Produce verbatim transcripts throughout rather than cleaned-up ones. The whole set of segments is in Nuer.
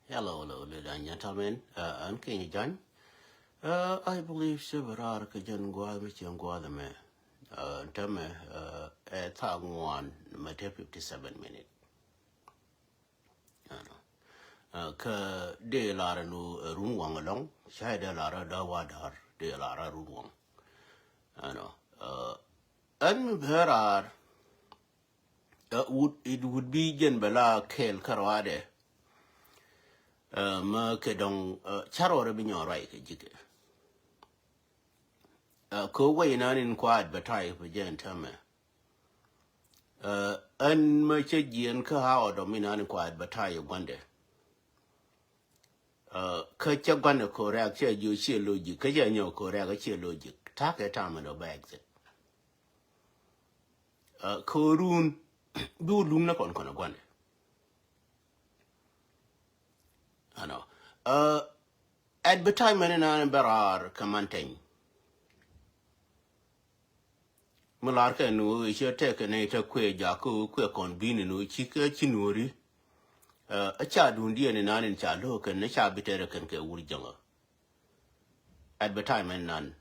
Hello, hello, ladies and gentlemen. Uh, an King Jan. Uh, I believe several are kajan guad mi chen guad me. Uh, tame, uh, e tha ngwan ma te fifty-seven minute. Ano. Uh, ka de lara nu, uh, run wang along. Shai de lara da wadar. De lara run wang. Ano. Uh, an mi berar. Uh, would, it would be jen bɛ la kɛɛl kärɔadɛ. Uh, mä kɛ dɔŋ, uh, carɔrɛ bi nyɔɔr ruac kɛ jikɛ. Uh, kɛ wei nan in kua advertise pɛ jɛn tämɛ. Uh, ɛn mä cä jiɛn kä ha ɔdɔm in nan in kua advertise guandɛ. Uh, kä cä guandɛ correct cä jiɔ ciɛ logic kä cä nyɔ correct ciɛ logic. Takɛ tamɛ dɔ bɛ exit. Uh, kɛ run bi wä luŋ na kɔn kɔn a guandɛ. Ano. Uh, advertisement in an bɛ raar kɛ man teny. Mi lar kɛ nu ci tɛk kɛ ni tɛ kuɛ jak kɛ kuɛ kɔn bini nu ci kɛ ci nuɔri. Uh, a ca dun diɛ ni nan in ca lo kɛn ni ca bi tɛrɛ kɛn kɛ wur jɛŋä. Advertisement nan.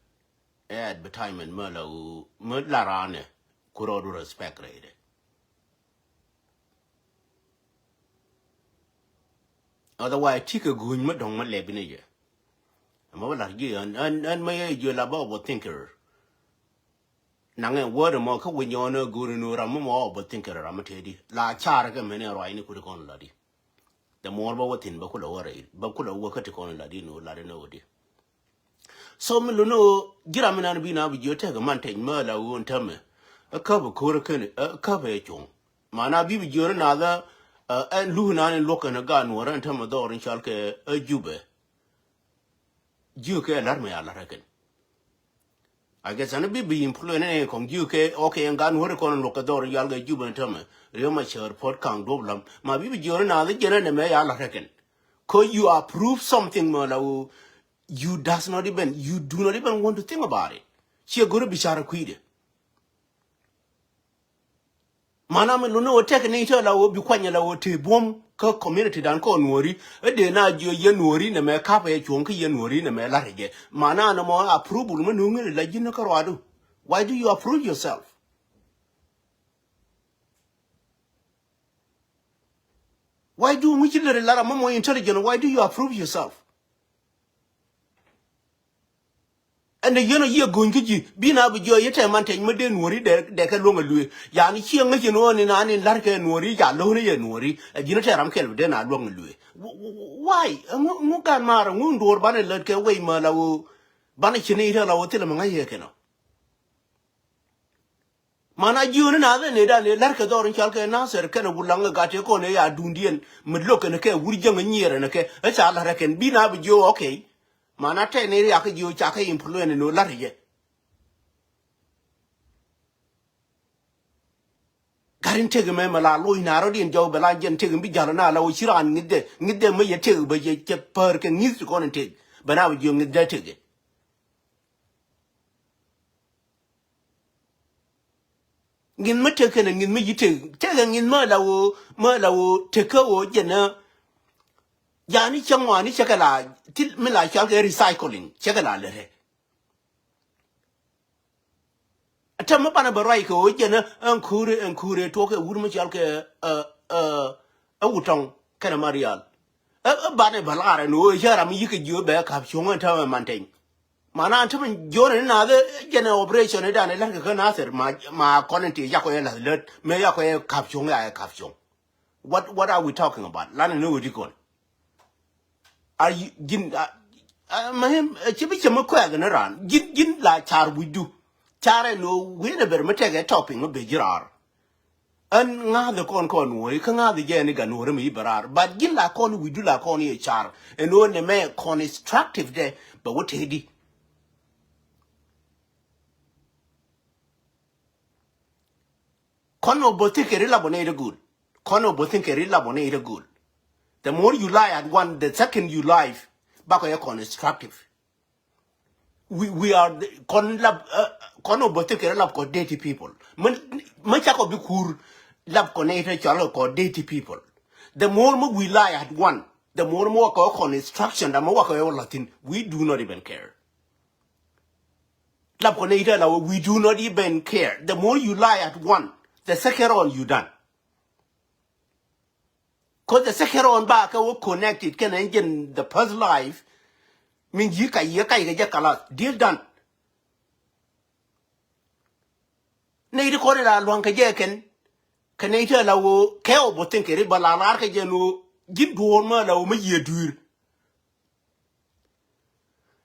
Ɛ advertisement mä la wu mä la ranɛ. Kurɔ du respect rɛ ide. Otherwise, ti kɛ guny mä dɔŋ mä lɛbi ni jɛ. Mä bä lar jiɛ an an an mä yɛ jiɛ la bä overthinker. Naŋɛ word mɔ kä winyɔn a go̱o̱ri ni ram mɔ overthinker ram mä tedi la car kɛ mɛni ruac ni kuri kɔn la di. The more bä wä thin bä kulɛ wä rɛy bä kulɛ wä kä ti kɔn la di ni wä la di ni wä di. So mi luni wä jiram mi nan bi na bi jiö tɛk man tɛny mä la wä tämɛ. Kä bä ko̱r kɛn kä bä cuŋ. Mana bi bi jiö ni na dha ɛn luhi nan in luɔk kɛn gan wä rɛn tämɛ dhɔr in cal kɛ ɛ Jubɛ. Jiö kɛ lar mɛ ya lar kɛn. I guess ani bi bi employ ni kɔŋ jiö kɛ okay ɛn gan wä ri kɔn luɔk kɛ dhɔr in yal kɛ Jubɛ in tämɛ. Riö ma cär pot kaŋ duɔp lam ma bi bi jiö ni na dha jɛn ɛn mɛ ya lar kɛn. Cause you approve something mɔ la wä you does not even you do not even want to think about it. Ciɛ go̱ri bi car kui̱dɛ. Mana mi luni wä tɛk ni tɛ la wä bi kuany la wä te buɔm kä community dan kɔ nuɔri. Ɛ dee na jiɔ yɛ nuɔri nɛ mɛ kap ɛ cuɔŋ kä yɛ nuɔri nɛ mɛ lar jɛ. Mana nɛ mɔ approval mi nuŋi la ji̱n kä ruadu. Why do you approve yourself? Why do ŋuci lɛ ri lar a mɔ mɔ intelligent? Why do you approve yourself? Ɛn de yɛn a yiëë go̱ny kä ji̱ bi na bi jiɔ yɛ tɛ man tɛny mä dee nuɔ̱ri dee kɛ luɔ̱ŋ a luee. Yani ciɛ ŋäc yɛn ɣöö ni na ni la̱r kɛ nuɔ̱ri ca lo̱n yɛ nuɔ̱ri a ji̱n a tɛ ram kɛl bi dee na luɔ̱ŋ a luee. Why? Ŋu gan maar ŋu nduɔ̱ɔ̱r banɛ lät kɛ wei mä la ɣöö banɛ ci ni itɛ la ɣöö thilɛ mä ŋäc yɛ kɛn ɔ. Mana jiöni na dhɛ ni dan ni lar kɛ dhɔr in cal kɛ Nasir kɛn a wulaŋ gat te kɔn ya dundiɛn mi lo̱k kɛn kɛ wur jäŋ nyiɛrɛ ni kɛ ɛ ca lar kɛn bi na bi jiö okay. Mana tɛ ni riak jiö ca kɛ influence ni lar yɛ. Garin tek mɛ mɛ la lo̱c na rɔ din jɔw bɛ la jɛn tek bi jal na la wä ci ran ŋi̱dɛ ŋi̱dɛ mɛ yɛ tek bɛ yɛ cɛ pär kɛ ŋi̱th ti kɔn in tek bɛ na bi jiö ŋi̱dɛ tek. Ŋi̱th mä tek kɛnɛ ŋi̱th mä yi tek tekɛ ŋi̱th mä la wä mä la wä tek kä wä jɛn ɛ. Yani cɛ ŋɔani cɛ kɛ la ti mi la cɔal kɛ recycling cɛ kɛ la lɛ rɛ. Tɛ mi banɛ bɛ ruac kɛ wä jɛn ɛ ɛn kuure ɛn kuure tuɔk kɛ wur mi cɔal kɛ ɛ ɛ ɛ wutɔŋ kɛnɛ ma rial. Ɛ ɛ banɛ bɛ laarɛ ni wä cɛ ram yikɛ jiö bɛ kap cuɔ̱ŋ ɛn täämɛ man tɛny. Mana an tämɛ jiɔnɛ ni naath jɛn ɛ operation idan ilɛn kɛ kä Nasir ma ma kɔn in ti yakɔ yɛ lath lät mëë yakɔ yɛ kap cuɔ̱ŋ ya yɛ kap cuɔ̱ŋ. What what are we talking about? Lanɛ ni wä di kɔn. A ji̱n a a mahim ci bi cɛ mi kuɛk ni raan ji̱n ji̱n la car wi̱cdu. Carɛ ni wä wi̱n ɛ ber mi tɛkɛ topping mi ben ji̱ raar. Ɛn ŋa̱thɛ kɔn kɔn nuɔ̱ɔ̱ri kä ŋa̱thɛ jɛ ni gan nuɔ̱ɔ̱ri mi yi bɛ raar but ji̱n la kɔn wi̱cdu la kɔn yɛ car ɛn ɣöö nɛmɛ constructive dɛ bɛ wä tëëdi. Kɔn ɔ bä thikɛ ri lap ɔ nɛy dɛ go̱o̱l. Kɔn ɔ bä thikɛ ri lap ɔ nɛy dɛ go̱o̱l. The more you lie at one, the second you lie bakɔ yɛ constructive. We, we are the, kɔn lap, uh, kɔn ɔ bä thikɛ ri lap kɔ dirty people. Mɛ mɛ cakɔ bi kur lap kɔ nɛy tɛ cɔal kɔ dirty people. The more mɛ we lie at one, The more mi wakɛ wä kɔn instruction da mi wakɛ wä lathin, we do not even care. Lap kɔn nɛy ti la wä, we do not even care. The more you lie at one, the second round you done. Cause the second round ba kɛ wä connected kɛn engine the past life. Min ji̱ kac yɛ kac kɛ jɛ kalas, deal done. Nɛy ti kɔn ila luaŋ kɛ jɛ kɛn. Kɛ nɛy ti la wä kɛ wä bä thin kɛ ri ba la lar kɛ jɛ ni wä ji̱n duɔ̱ɔ̱r ma la wä mi yiëë dui̱r.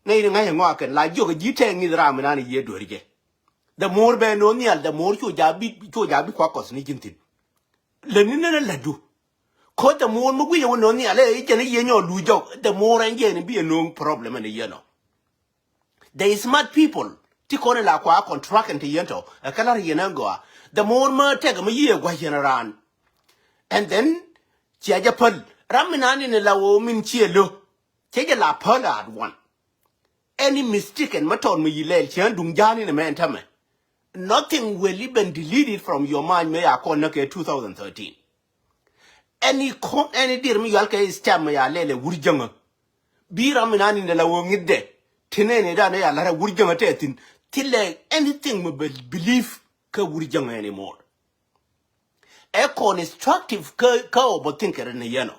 Nɛy ti ŋa̱c ɛ ŋɔak kɛn la jiök ji̱ tɛɛk ŋi̱th ram inan i̱ yiëë dueer jɛ. The more bɛ no̱o̱ŋ nhial, the more cu ja bi, cu ja bi kuak kɔth ni ji̱n thi̱n. Lätni nɛn ɛ lätdu. Ko̱ the more mi guic ɛ wä no̱o̱ŋ nhial ɛ i̱ jɛn i̱ yiëë nyɔɔk luc jɔk, the more ɛn jɛn i̱ bi ɛ no̱o̱ŋ problem ɛn i̱ yiëë nɔ. The smart people ti kɔn ila kua contract in ti yɛn tɔ ɛ kɛ lar yɛn ɛ gɔaa. The more ma tɛk ma yiëë gua̱c yɛn raan. And then cia jɛ päl ram mi nan in ila wä min cie lo̱. Cia jɛ la päl at one. Any mistake ɛn ma tɔt mi yi lɛl cia duŋ ja̱a̱n in mɛ ɛn tämɛ. Nothing will even delete it from your mind mɛ ya kɔn nä kɛ two thousand thirteen. Any con, any dir mi yual kɛ stamp ya lɛl ɛ wur jäŋä. Bi ram mi nan in la wä ŋi̱thdɛ. Ti nɛn idan ya lar ɛ wur jäŋä tɛ thin. Thilɛ anything mi bɛ believe kä wur jäŋä anymore. Ɛ constructive kä, kä overthinker ni yɛn ɔ.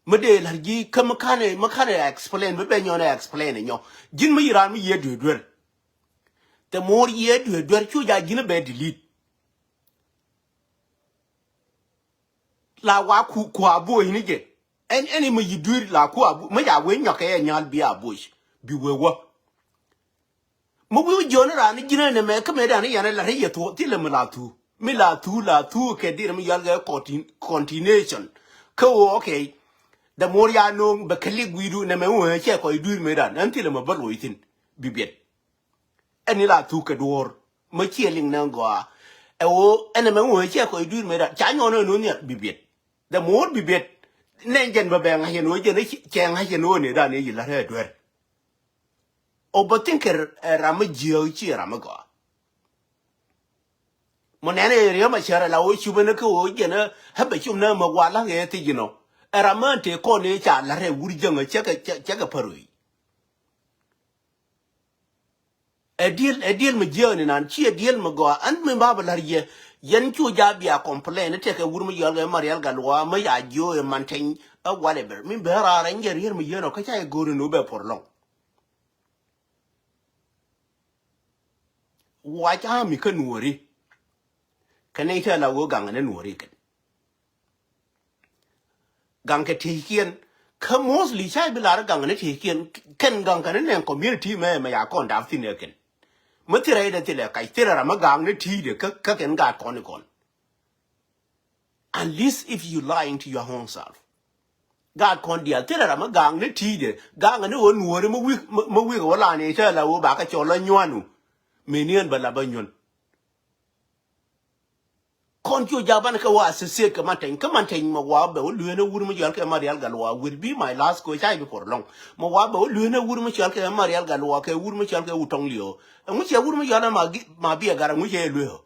Mi dee lar ji̱ kä mi kanɛ, mi kanɛ explain, mi bɛ nyɔn ɛ explain nyɔ. Ji̱n mi yiran mi yiëë duer duer. The more yiëë duer duer cu ja ji̱n bɛ delete. La wa ku, ku a buɔ̱c ni jɛ. Ɛn, ɛn i̱ mi yi dui̱r la ku a buɔ̱c mi ja wee nyɔk kɛ yɛ nyal bi a buɔ̱c bi wee wä. Mi wi̱i̱ jiɔni raan ni ji̱n ɛn ɛmɛ kä mëë dan i̱ yɛn ɛ la rɛy yɛ thuɔ̱k thilɛ mi la thuu. Mi la thuu la thuu kɛ dir mi yɔal kɛ contin-, continuation. Kä ɣöö, okay. The more ya no̱o̱ŋ bɛ kɛ lik wi̱i̱du nɛmɛ ɣöö cɛ kɔc dui̱r mëë dan ɛn thilɛ mi bä loc thi̱n bi biɛt. Ɛn ni la thuk kɛ duɔ̱ɔ̱r mä ciɛ liŋ nɛ gɔaa. Ɛ ɣöö ɛn ɛmɛ ŋuɔ̱ cɛ kɔc dui̱r mëë dan ca nyɔn ɛn ɣöö nhial bi biɛt. The more bi biɛt nɛn jɛn bɛ bɛ ŋa̱c ɛn ɣöö jɛn cɛ ŋa̱c ɛn ɣöö ni dan ɛ yi la̱t ɛ duer. Overthinker ɛ ram mä jiääk ciɛ ram mä gɔaa. Mɔ nɛn ɛ riäm a cär ɛ la ɣöö cupä ni kä ɣöö jɛn ɛ bɛ cum nɛ mä gɔaa la̱k ɛ thiec inɔ. Ɛ ram mä te kɔn ɛ ca la̱t ɛ wur jäŋ ɛ cɛ kɛ, cɛ kɛ pär ɣöö. Ɛ diel, ɛ diel mi jiääk ni nan ci ɛ diel mi gɔaa ɛn mi ba bi la̱r yɛ. Yɛn cu ja bia complain tekɛ wur mi yɔl kɛ Marial Gatluak mi ya jiö ɛ man teny ɛ whatever mi bɛ raar ɛn jɛ rier mi yien ɔ kä ca yɛ go̱o̱ri ni wä bɛ por lɔŋ. Wac ami kä nuɔri. Kɛ nɛy tɛl a wee gaŋ ɛn nuɔri kɛn. Gaŋ kɛ tieckiɛn kä mostly ca bi lar gaŋ ni tieckiɛn. Kɛn gaŋ kɛn ni nɛn community mɛ mɛ ya kɔn dap thin ɛ kɛn. Mi thil rɛy dɛ thilɛ kac thilɛ ram mi gaŋ ni ti̱i̱dɛ kä, kä kɛn gaat kɔn ni kɔn. At least if you lying to your own self. Gaat kɔn diaal thilɛ ram mi gaŋ ni ti̱i̱dɛ gaŋ ni ɣöö nuɔri mi wik, mi wik ɣöö lan i̱ tɛl a ɣöö ba kɛ cɔl la nyuanu. Mëë ni ɛn bɛ la bä nyuän. Kɔn cu jaban kɛ wa associate kɛ man teny kä man teny mɛ wa bɛ wä lueene wur mi cɔal kɛ Marial Gatluak will be my last ko ca bi por lɔŋ. Mɛ wa bɛ wä lueene wur mi cɔal kɛ Marial Gatluak kɛ wur mi cɔal kɛ Wutɔŋ Lioo. Ɛŋu cɛ wur mi cɔal ma bi ɛ gar ɛŋu cɛ lueeɔ.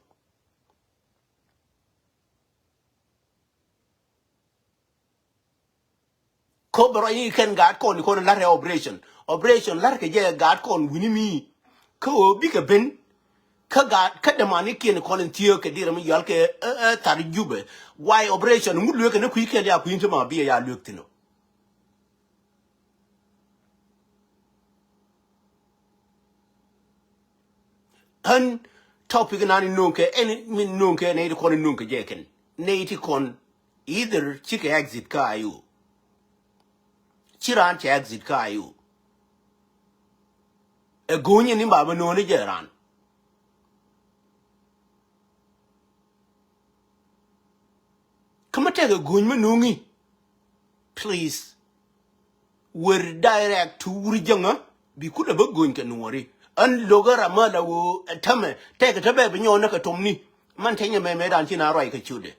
Ko bɛ ruac ni kɛn gaat kɔn ni kɔn lar ɛ operation. Operation lar kɛ jɛ gaat kɔn wi̱ni mi. Kä ɣöö bikɛ ben. Kä gaat kä dämani kiɛn kɔn in thiee kɛ dirɛ mi yɔal kɛ ɛ, ɛ, thar Jubɛ. Why operation ŋut lueek kɛ ni kui̱ kɛn ya kui̱ in ti ma bi ɛ ya lueek thi̱n ɔ. Ɣän topic nan in no̱o̱ŋ kɛ ɛn min no̱o̱ŋ kɛ nɛy ti kɔn in no̱o̱ŋ kɛ jɛ kɛn nɛy ti kɔn either cikɛ exit kä I O. Ci raan cɛ exit kä I O. Ɛ go̱o̱nyɛ ni ba bä no̱o̱ni jɛ raan. Kä mä tɛkɛ go̱o̱ny mä no̱o̱ŋi. Please. Wer direct to wur jäŋä bi kulɛ bä go̱o̱ny kɛ nuɔri. Ɣän lo̱kä ram mä la ɣöö ɛ tämɛ tɛkɛ te bɛ bi nyɔɔn näkɛ tomni. Man tɛnyɛ mɛmɛ dan ci na ruac kɛ ciötdɛ.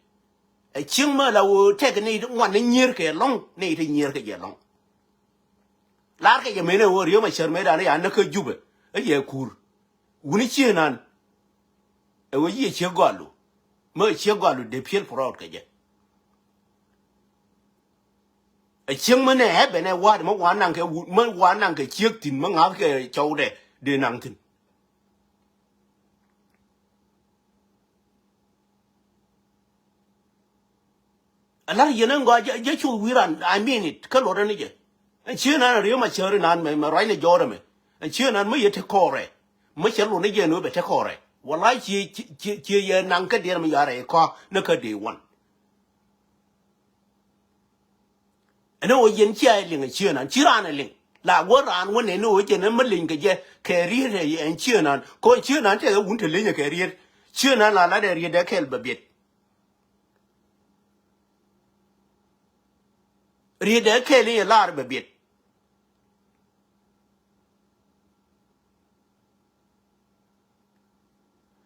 Ɛ cieŋ mä la ɣöö tɛkɛ ni ŋuan ni nyier kɛ lɔ̱ŋ ni ti nyier kɛ jɛ lɔ̱ŋ. Lar kɛ jɛ mënɛ ɣöö Riek Machar mëë dan ya näk kä Jubɛ ɛ yɛ kuur. Wuni cië nan. Ɛ wee yiëë ciek gɔalu. Mä ciek gɔalu dee piël proud kɛ jɛ. Ɛ cieŋ mi nɛ ɛ bɛn ɛ wa̱a̱t mi wa naŋ kɛ wut mi wa naŋ kɛ ciek thi̱n mi ŋa̱th kɛ cɔwdɛ dee naŋ thi̱n. A lar yɛn ɛn gɔaa jɛ, jɛ cu wi̱i̱ ran, I mean it, kä luɔt ɛn jɛ. Ɛn cië nan ri̱ew ma cäri nan mɛ, mɛ ruacnɛ jɔɔr ɛmɛ. Ɛn cië nan mi yɛ te kɔɔrɛ. Mi cɛ luɔt ni jɛ ni wee bɛ te kɔɔrɛ. Wala cië, cië, cië, cië yɛ naŋ kä diɛn mi yɔarɛ kɔ ni kä dee wan. Ɛn ɣöö yɛn cia liŋ ɛ cië nan, ci raan ɛ liŋ. La wä raan wä nɛn ɣöö jɛn ɛ mi liŋ kɛ jɛ kɛ riet ɛ ɛn cië nan. Kɔ cië nan tɛkɛ wun te liŋ ɛ kɛ riet. Cië nan la lat ɛ riet ɛ kɛl bɛ biet. Riet ɛ kɛl in yɛ lar bɛ biet.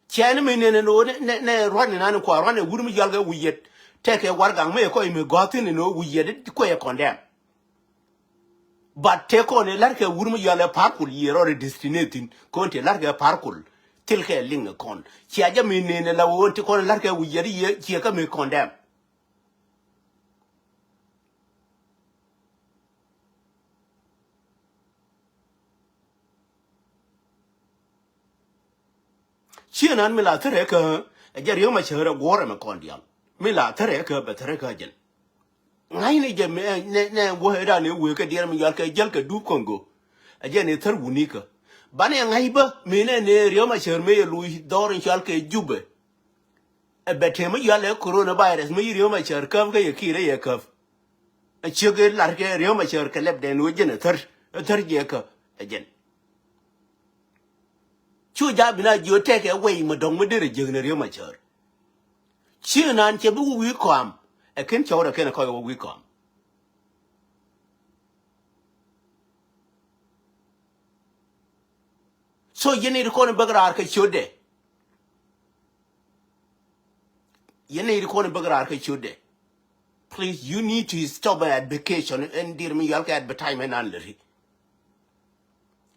Cɛn mi nɛn ɛn ɣöö nɛ, nɛ, nɛ rua̱n inan kua rua̱n ɛ wur mi yɔal kɛ wi̱i̱ yɛt. Tɛkɛ warɛgak mi ɛ kɔc mi gɔ̱a̱th thi̱n ɛn ɣöö wi̱i̱ yɛt kuɛ condemn. But te kɔn ɛ la̱rkɛ wur mi yɔal ɛ Par Kuol yiëë rɔɔdɛ destiny thi̱n kɔn te la̱rkɛ Par Kuol. Thilkɛ liŋ ɛ kɔn. Cia jɛ mi nɛn ɛ la ɣöö te kɔn ɛ la̱rkɛ wi̱i̱ yɛt yiëë ciɛ kä mi condemn. Ciɛ nan mi la thärɛ kä ɛ jɛ riek ma cäär ɛ guɔ̱ɔ̱rɛ mɛ kɔn diaal. Mi la thärɛ kä bɛ thärɛ kä jɛn. Ŋa̱cni jɛ mɛ nɛ, nɛ wä ɛ dan ɛ wee kɛ diɛɛr mi yɔal kɛ jäl kɛ dup kɔn go̱. Ɛ jɛ ni thär wuni kä. Banɛ ŋa̱c bä mi nɛ ni riek ma cäär mi yɛ luc dhɔr in cɔal kɛ Jubɛ. Ɛ bɛ te mi yɔal ɛ coronavirus mi riek ma cäär käp kä yɛ Kiir ɛ yɛ käp. Ɛ ciek ɛ lar kɛ riek ma cäär kɛ lɛpdɛn wä jɛn ɛ thär, ɛ thär jɛ kä ɛ jɛn. Cu ja bi na jiö tɛkɛ wei mi dɔ̱ŋ mi derɛ jiäk ni riek ma cäär. Ci nan cɛ bi wä wi̱i̱ kɔam. Ɛ ken cɔwdɛ ken ɛ kɔc wä wi̱i̱ kɔam. So yɛn it kɔn bäk raar kä ciötdɛ. Yɛn it kɔn bäk raar kä ciötdɛ. Please, you need to stop advocation ɛn dir mi yɔal kɛ advertisement an lɛ ri.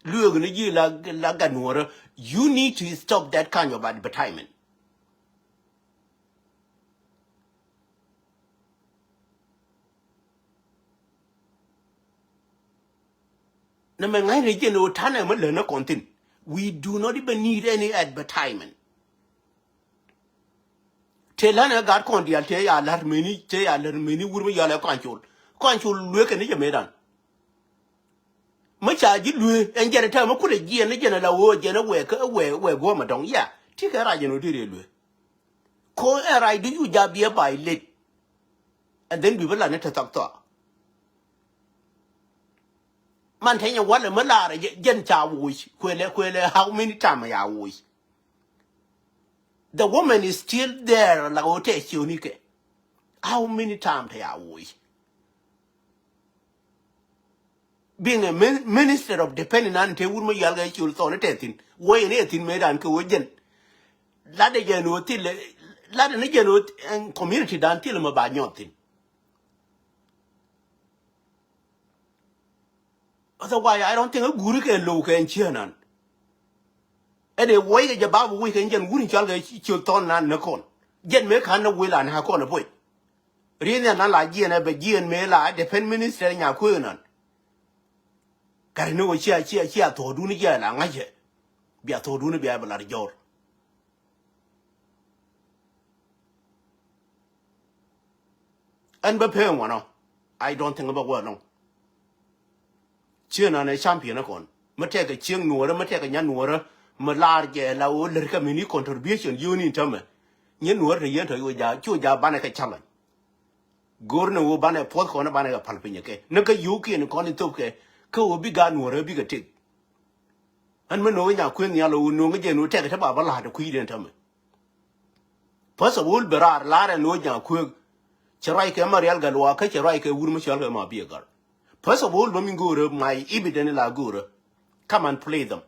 Lueek ni ji̱ la, la gat nuɔ̱ɔ̱rä. You need to stop that kind of advertisement. Nɛ mɛ ŋa̱cnɛ jɛn ɣöö ta̱nɛ mi lät ni kɔn thi̱n. We do not even need any advertisement. Tëë länɛ gat kɔn diaal tëë ya la̱r meni, tëë ya la̱r meni wur mi yɔal ɛ kɔaŋ col. Kɔaŋ col lueekɛ ni jɛ mëëdan. Mi ca ji̱ luee ɛn jɛn ɛ tɛmɛ kulɛ jiɛn ni jɛn ɛ la ɣöö jɛn ɛ wɛɛ kä wɛɛ wɛɛ guɔ̱ɔ̱m ɛ dɔ̱ŋ ya. Ti kɛ rac ɛn ɣöö deri ɛ luee. Ko ɛ rac di cu ja biɛ violate. And then bi bi la ni te thak thɔa. Man te nyɛ walɛ mi laarɛ jɛ, jɛn ca woc kuelɛ kuelɛ how many time ya woc. The woman is still there la ɣöö tɛ ciöni kɛ. How many time te ya woc. Being a min-, minister of defense nan te wur mi yal kɛ col thɔn tɛ thin. Wä yɛn ɛ thin mëë dan kɛ wä jɛn. Lat ɛ jɛn wä thil, lat ɛ ni jɛn wä th-, ɛn community dan thil mɛ ba nyɔt thin. Otherwise, I don't think a guri kɛ low kɛ ɛn ciɛ nan. Ɛn ɛ wä yɛ jɛ ba bi wä kɛ jɛn wur in cɔal kɛ col thɔn nan ni kɔn. Jɛn mëë kan ni wil an ha kɔn ɛ boy. Ri̱n nhial na la jiɛn ɛ bɛ jiɛn mëë la defense minister nya kuëë nɔn. Kari ni wä cia cia cia thɔɔdun jiɛ la ŋa̱cɛ. Bia thɔɔdun bia bɛ lat jɔr. Ɛn bä pee ŋuɔnɔ. I don't think bä wä lɔŋ. Ciɛ nan ɛ champion kɔn mi tɛkɛ cieŋ nuɔrä mi tɛkɛ nya nuɔrä mi laar jɛ la wä lär kɛ mini contribution yoni tämɛ. Nyɛ nuɔrä te yɛn tɔ yo ja cu ja banɛ kɛ challenge. Go̱r ni wä banɛ puɔth kɔn banɛ kɛ pal piny kɛ ni kɛ yokiɛn kɔn in thop kɛ kɛ wä bi gaat nuɔrä bikɛ tek. Ɛn mi no̱o̱ŋ nya kuën nhial wä no̱o̱ŋ jɛ no̱o̱ŋ tɛkɛ te ba bä la̱a̱t kui̱dɛn tämɛ. First of all bɛ raar la̱r ɛn ɣöö ja̱a̱ŋ kuëëk. Cɛ ruac kɛ Marial Gatluak kä cɛ ruac kɛ wur mi cɔal kɛ Mabiɛ Gat. First of all bä mi go̱o̱rä my evidence la go̱o̱rä. Come and play them.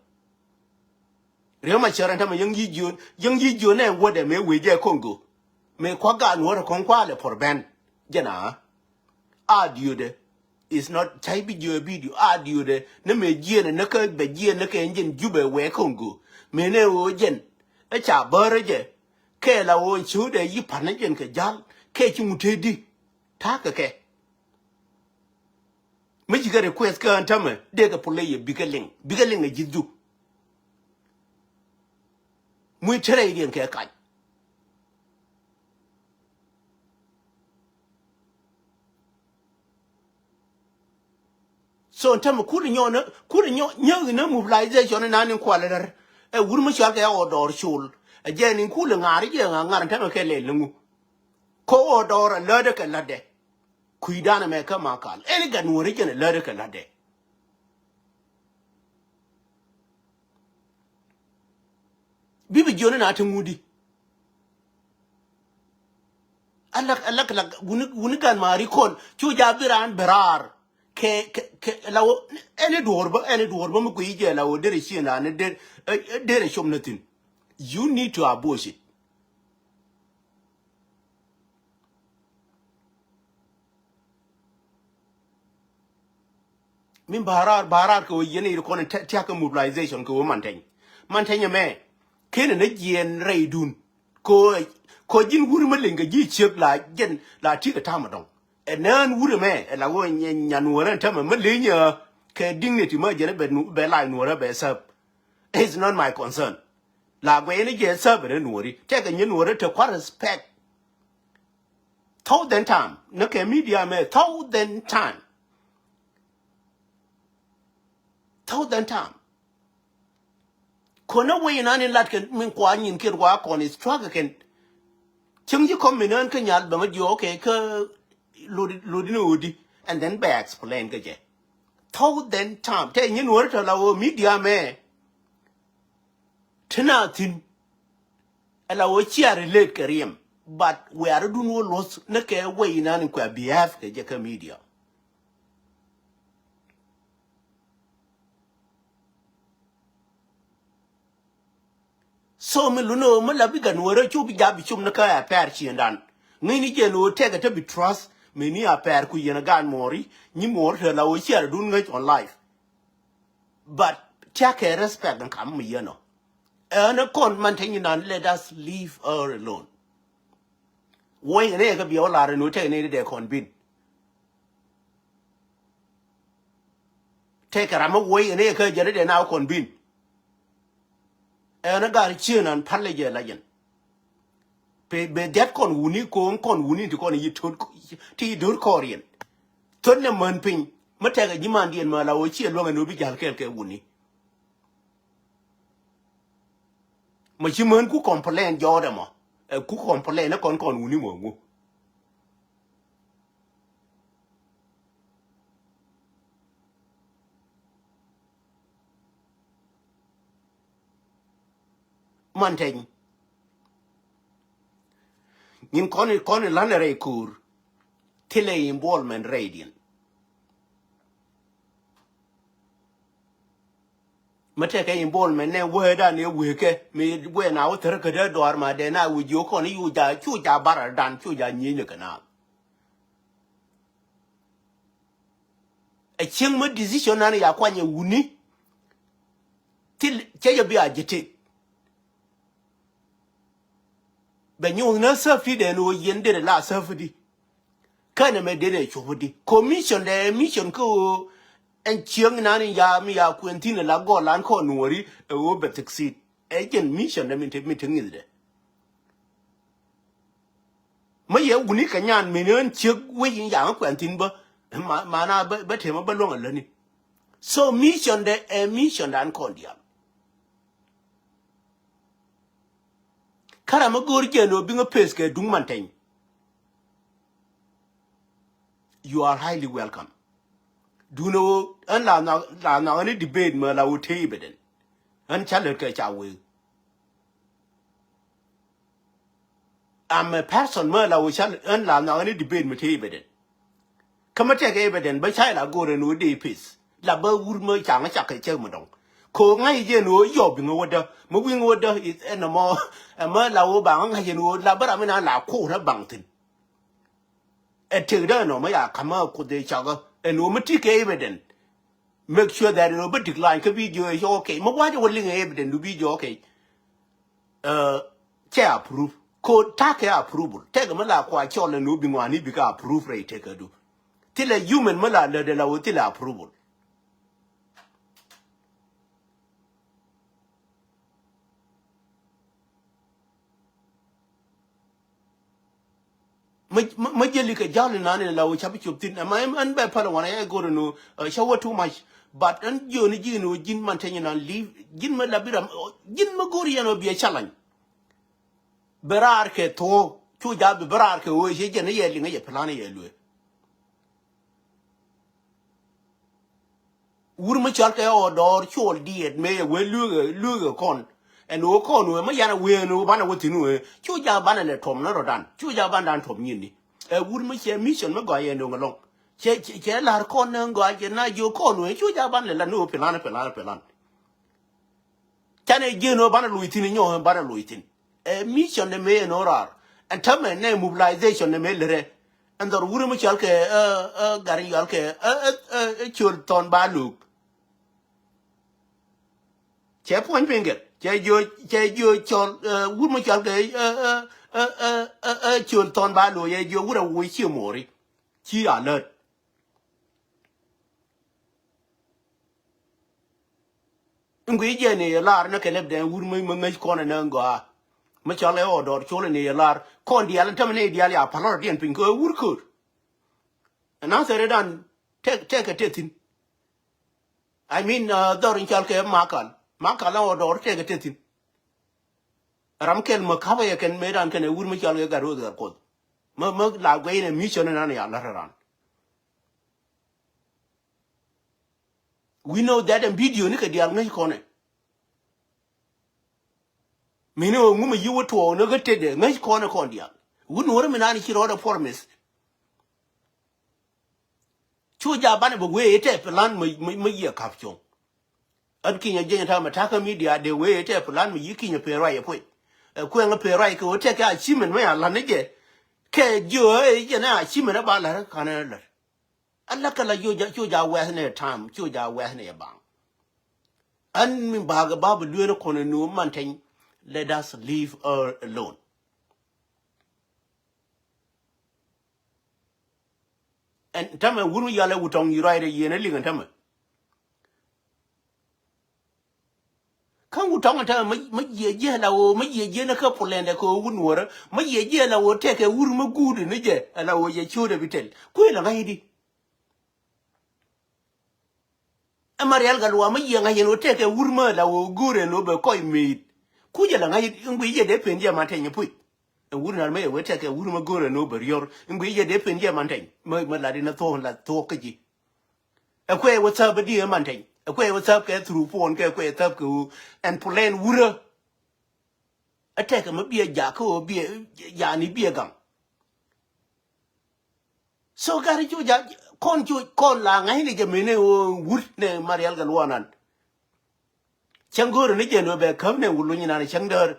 Riek Machar ɛn tämɛ yäŋ yic jiön, yäŋ yic jiön nɛ wädɛ mëë wee jɛ Congo. Mëë kuak gaat nuɔ̱ɔ̱rä kɔŋ kualɛ puɔr bɛn. Jɛn a. Audio dɛ. Is not cay bi jiö video. Audio dɛ ni mëë jiɛn ni kä bɛ jiɛn ni kɛ jɛn Jubɛ wɛ Congo. Mëë nɛ ɣöö jɛn ɛ ca bärä jɛ kɛ la ɣöö ciötdɛ yi pa̱n ni jɛn kɛ ja̱l kɛ ci ŋut tëëdi. Ta̱a̱ kɛ kɛ. Mi ci kɛ request kä ɛn tämɛ dee kɛ play yɛ bikɛ liŋ, bikɛ liŋ ɛ ji̱th ju. Muc te rɛydiɛn kɛ kac. So ɛn tämɛ kulɛ nyɔk ni, kulɛ nyɔk nyäk ni mobilization ni nan in kualɛ rɛr. Ɛ wur mi cual kɛ ɣɔw dɔɔr col. Ɛ jɛ ni kulɛ ŋa̱r jɛ ŋa̱r ɛn tämɛ kɛ lɛl ni ŋu. Ko ɣɔw dɔɔr ɛ lätdɛ kɛ lätdɛ. Kui̱dan ɛmɛ kä Makal. Ɛn gat nuɔ̱ɔ̱ri jɛn ɛ lätdɛ kɛ lätdɛ. Bi bi jiɔni na ti ŋudi. Alak, alak, alak, wuni, wuni gan mari kɔn. Cu ja bi ran berar. Kɛ, kɛ, kɛ, la wo, ɛn duɔr bä, ɛn duɔr bä mi kui̱ jɛ la wo derɛ cien ran, derɛ, eh, eh, derɛ com na thin. You need to abolish it. Min barar, barar kɛ wä yɛn iri kɔn tiak kɛ mobilization kɛ wä manteny. Manteny ɛmɛ. Kenɛ ni jiɛn rɛydun. Ko, ko ji̱n wur mi liŋ kɛ ji̱ ciek la jɛn la ti kɛ tam dɔŋ. Ɛ nään wur ɛmɛ, ɛ la wä nyan wärä ɛn tämɛ mi liŋ ɛ kɛ dignity mi jɛn bɛ nu, bɛ la nuɔrä bɛ sap. It's not my concern. La guɛy ni jɛ sap ɛ nuɔri. Tɛkɛ nyi nuɔrä te kua respect. Thousand time. Ni kɛ media mɛ thousand time. Thousand time. Kɔn ni wec inan in lat kɛn min kua nyin kiɛn kua kɔn is truck kɛn. Cieŋ ji̱ kɔm mi nään kä nyal bɛ ŋä jiɔ kɛ kä lodi, lodi ni odi. And then bɛ explain kɛ jɛ. Thousand time. Tɛ nyin wär tɔ la wä media mɛ. Ti na thin. Ala wä cia relate kɛ riɛm. But wɛ̈ɛ̈r dun wä luɔth ni kɛ wec inan in kua behave kɛ jɛ kä media. So mi luni ɣöö mi la bi gan wärä cu bi jap bi cum ni kä a pɛr ciëndan. Ŋäcni jɛn ɣöö tɛkɛ te bi trust mi ni a pɛr ku yɛn a gan muɔɔri nyi muɔɔri te la ɣöö ciɛɛr dun ŋäc on life. But tiakɛ respect in kam mi yɛn ɔ. Ɛn ɛ kɔn man te nyinan, let us leave her alone. Woi ɛn ɛ kɛ biɛ wä lar ɛn ɣöö tɛkɛ ni dee kɔn bin. Tëëkɛ ram mi woi ɛn ëë kä jɛn i̱ dee na wä kɔn bin. Ɛn ɛ gar cieŋ an pal ɛ jɛ la jɛn. Pe, be dhiat kɔn wuni ko̱o̱ŋ kɔn wuni ti kɔn yi tot, ti yi do̱r kɔɔriɛn. Thot nɛ män piny mi tɛkɛ ji̱ mandiɛn mɛ la wä ciɛ luäŋ ɛn wä bi ja̱l kɛɛl kɛ wuni. Mɛ ci män ku complain jɔɔt ɛmɔ. Ɛ ku complain ɛ kɔn kɔn wuni mɔ ŋu. Manteny. Nyin kɔn, kɔn lan rɛy ko̱r. Thilɛ involvement rɛydiɛn. Mi tekɛ involvement nɛ wee dan ɛ wee kɛ mi wee na wä thär kä dee dɔar ma dee na wee jiö kɔn i̱ yu ja cu ja bar dan cu ja nyieny kɛ na. Ɛ cieŋ mi decision nan ya kuany ɛ wuni. Thil cɛ jɛ bi a jɛ tek. Bɛ nyuuth ni safety dɛn ɣöö yɛn derɛ la safety. Kɛnɛ mɛ derɛ cop di commission dɛ mission kä ɣöö ɛn cieŋ nan in ya mi ya kuɛn thi̱n la gɔl an kɔn nuɔri ɛ ɣöö bɛ thick seat. Ɛ jɛn mission dɛ min te, min te ŋi̱thdɛ. Mä yɛ wuni kɛ nyan min ɣän ciek wec in yaŋä kuɛn thi̱n bä. Ma, mana bä, bä temä bä luäŋ a läni. So mission dɛ ɛ mission dan kɔn diaal. Kä ram mi go̱o̱r jɛ ni ɣöö biŋä peth kɛ duŋ Manteny. You are highly welcome. Duundɛ ɣöö ɣän la nhɔak, la nhɔak ɣän i̱ debate mɛ la ɣöö te evident. Ɣän ca lät kɛ ca wee. I'm a person mɛ la ɣöö ca ɣän la nhɔak ɣän i̱ debate mɛ te evident. Kä mi tɛkɛ evident bä ca ila go̱o̱rɛ ni ɣöö dee peth la bä wur mi ca ŋä cak kɛ cäk mi dɔ̱ŋ. Kɛ ɣöö ŋa̱c jɛ ni ɣöö yɔp biŋä wädä mi wi̱ŋ wädä ɛn ɛmɔ. Ɛmɛ la ɣöö ba ŋä ŋa̱c jɛ ni ɣöö la bä ram mi na la ko̱r ɛ baŋ thi̱n. Ɛ tëkdä ɛn ɣöö mi ya ka̱m ɛ kuoth ɛ cak ɛ ɛn ɣöö mi ti kɛ evident. Make sure that ɛn ɣöö bä decline kä video ɛ cɔk okay mi wa̱cä wä liŋ ɛ evident du video okay. Cɛ approve ko takɛ approval tɛkɛ mi la kua cɔl ɛn ɣöö bi ŋɔaani bikɛ approve rɛy tëkädu. Thilɛ human mi la lätdɛ la wä thilɛ approval. Mä, mä, mä jeli kɛ jali nani la wä capi cop thin. Ama ɛn, ɛn bɛ pala wana ya goro no, uh, shawa too much. But ɛn jioni jini wä jin man tɛnyi nan live. Jin mä la bira, jin mä gori yɛn wä bia challenge. Bɛ raar kɛ thoo, cu ja bi bɛ raar kɛ wee, ci jɛn i̱ yɛ liŋ i̱ yɛ plan i̱ yɛ luee. Wur mi cɔal kɛ ɣɔɔ dɔɔr cuɔl diɛt mëë yɛ wee lueekɛ, lueekɛ kɔn. Ɛn ɣöö kɔn wee mi yan a wee ɛn ɣöö banɛ wä thi̱n wee. Cu ja banɛ lɛ tuɔm ni rɔ̱dan. Cu ja banɛ dan tuɔm nyin ni. Ɛ wur mi cɛ mission mi gɔaa yɛ nöŋ ɛlɔ̱ŋ. Cɛ, cɛ, cɛ la̱r kɔn ni gɔaa jɛ na jiö kɔn wee. Cu ja banɛ lɛ la ni ɣöö plan, plan, plan. Canɛ ji̱n ɣöö banɛ loc thi̱n inyɔ̱ɔ̱ŋ banɛ loc thi̱n. Ɛ mission nɛ mëë ɛn ɣöö raar. Ɛn tämɛ nɛ mobilization nɛ mëë lärɛ. Ɛn dhɔr wurɛ mi cɔal kɛ, ɛ, ɛ, gari yɔal kɛ, ɛ, ɛ, ɛ, ɛ, ciöl thɔn ba lo̱o̱k. Cɛ puɔ̱ny piny kɛ. Cɛ jiö, cɛ jiö cɔl, ɛ, wur mi cɔal kɛ, ɛ, ɛ, ɛ, ɛ, ɛ, ɛ, ciöl thɔn ba lo̱o̱k, cɛ jiö wurɛ woc cië mo̱o̱ri. Ci alert. Iŋ gui jɛ ni yɛ lar ni kɛ lɛp dɛn wur mi, mi ŋäc kɔn ɛn ɛn gɔaa. Mi cɔl ɛ ɣɔɔ dɔɔr col ni yɛ lar. Kɔn diaal ɛn tämɛ ni diaal ya palɔr diɛn piny kɛ wur köör. Ɛn na thɛrɛ dan tɛk, tɛk kɛ tɛk thi̱n. I mean, uh, dhɔr in cɔl kɛ makal. Makal ɛ ɣɔɔ dɔɔr tɛk kɛ tɛk thi̱n. Ram kɛl mi kapä yɛ kɛn mëë dan kɛn ɛ wur mi cɔl kɛ gat ro̱o̱th gat kuoth. Mi, mi la guɛy ni mission ɛn an ya lar ran. We know that ɛn video ni kɛ diaal ŋäc kɔnɛ. Mini ɣöö ŋumɛ yi wä tuɔɔk ni kä tetdɛ ŋäc kɔnɛ kɔn diaal. Wä nuɔ̱ɔ̱rä mi nani ci rɔɔdɛ promise. Cu ja banɛ bɛ wee itɛ plan mi, mi, mi yiɛ kap cuɔ̱ŋ. Ɣän kinyɛ jieny ta̱a̱ mɛ ta̱kä media dee wee itɛ plan mi yi kinyɛ pee ruac ɛ puɔ̱c. Ɛ kuɛŋ ɛ pee ruac kɛ wä tɛk kɛ achievement mi a la̱t ni jɛ. Kɛ jiö ɛ jɛ ni achievement ɛ ba la̱t ɛ ka̱n ɛ la̱t. Ala kɛ la cu ja, cu ja wɛth ni time, cu ja wɛth ni baŋ. Ɛn mi bakɛ ba bi lueeni kɔn ni man teny, let us leave her alone. Ɛn tämɛ wur mi yalɛ wutɔŋ yi ruacdɛ yieen a liŋ ɛn tämɛ. Kä wutɔŋ ɛn tämɛ mi, mi jiɛ jiɛ la ɣöö, mi jiɛ jiɛ ni kä pulɛndɛ kɛ ɣöö wun wärä, mi jiɛ jiɛ la ɣöö tɛkɛ wur mi guut ni jɛ, ɛ la ɣöö jɛ ciötdɛ bi tɛl. Kui̱ la ŋa̱c di. Ɛ Marial Gatluak mi yiëë ŋa̱c yɛn ɣöö tɛkɛ wur mä la ɣöö go̱o̱rɛ ni ɣöö bɛ kɔc mëët. Kucɛ la ŋa̱c in gui yɛ dee pen jɛ man tɛny puc. Ɛ wur nar mä yɛ wee tɛkɛ wur mä go̱o̱rɛ ni ɣöö bɛ riɔr in gui yɛ dee pen jɛ man tɛny. Mä, mä lat in a thuɔ̱k in la thuɔ̱k kä ji̱. Ɛ kuɛ wä thäp ɛ diɛ man tɛny. Ɛ kuɛ wä thäp kɛ through phone kɛ kuɛ thäp kɛ ɣöö ɛn plan wurä. Ɛ tɛkɛ mä biɛ jak kä ɣöö biɛ yani biɛ gaŋ. So gari cu ja kɔn cu kɔn la ŋa̱cni jɛ mene ɣöö wut nɛ Marial Gatluak nan. Cäŋ go̱o̱rä ni jɛ ni bɛ käp nɛ wut luny nan cäŋ däär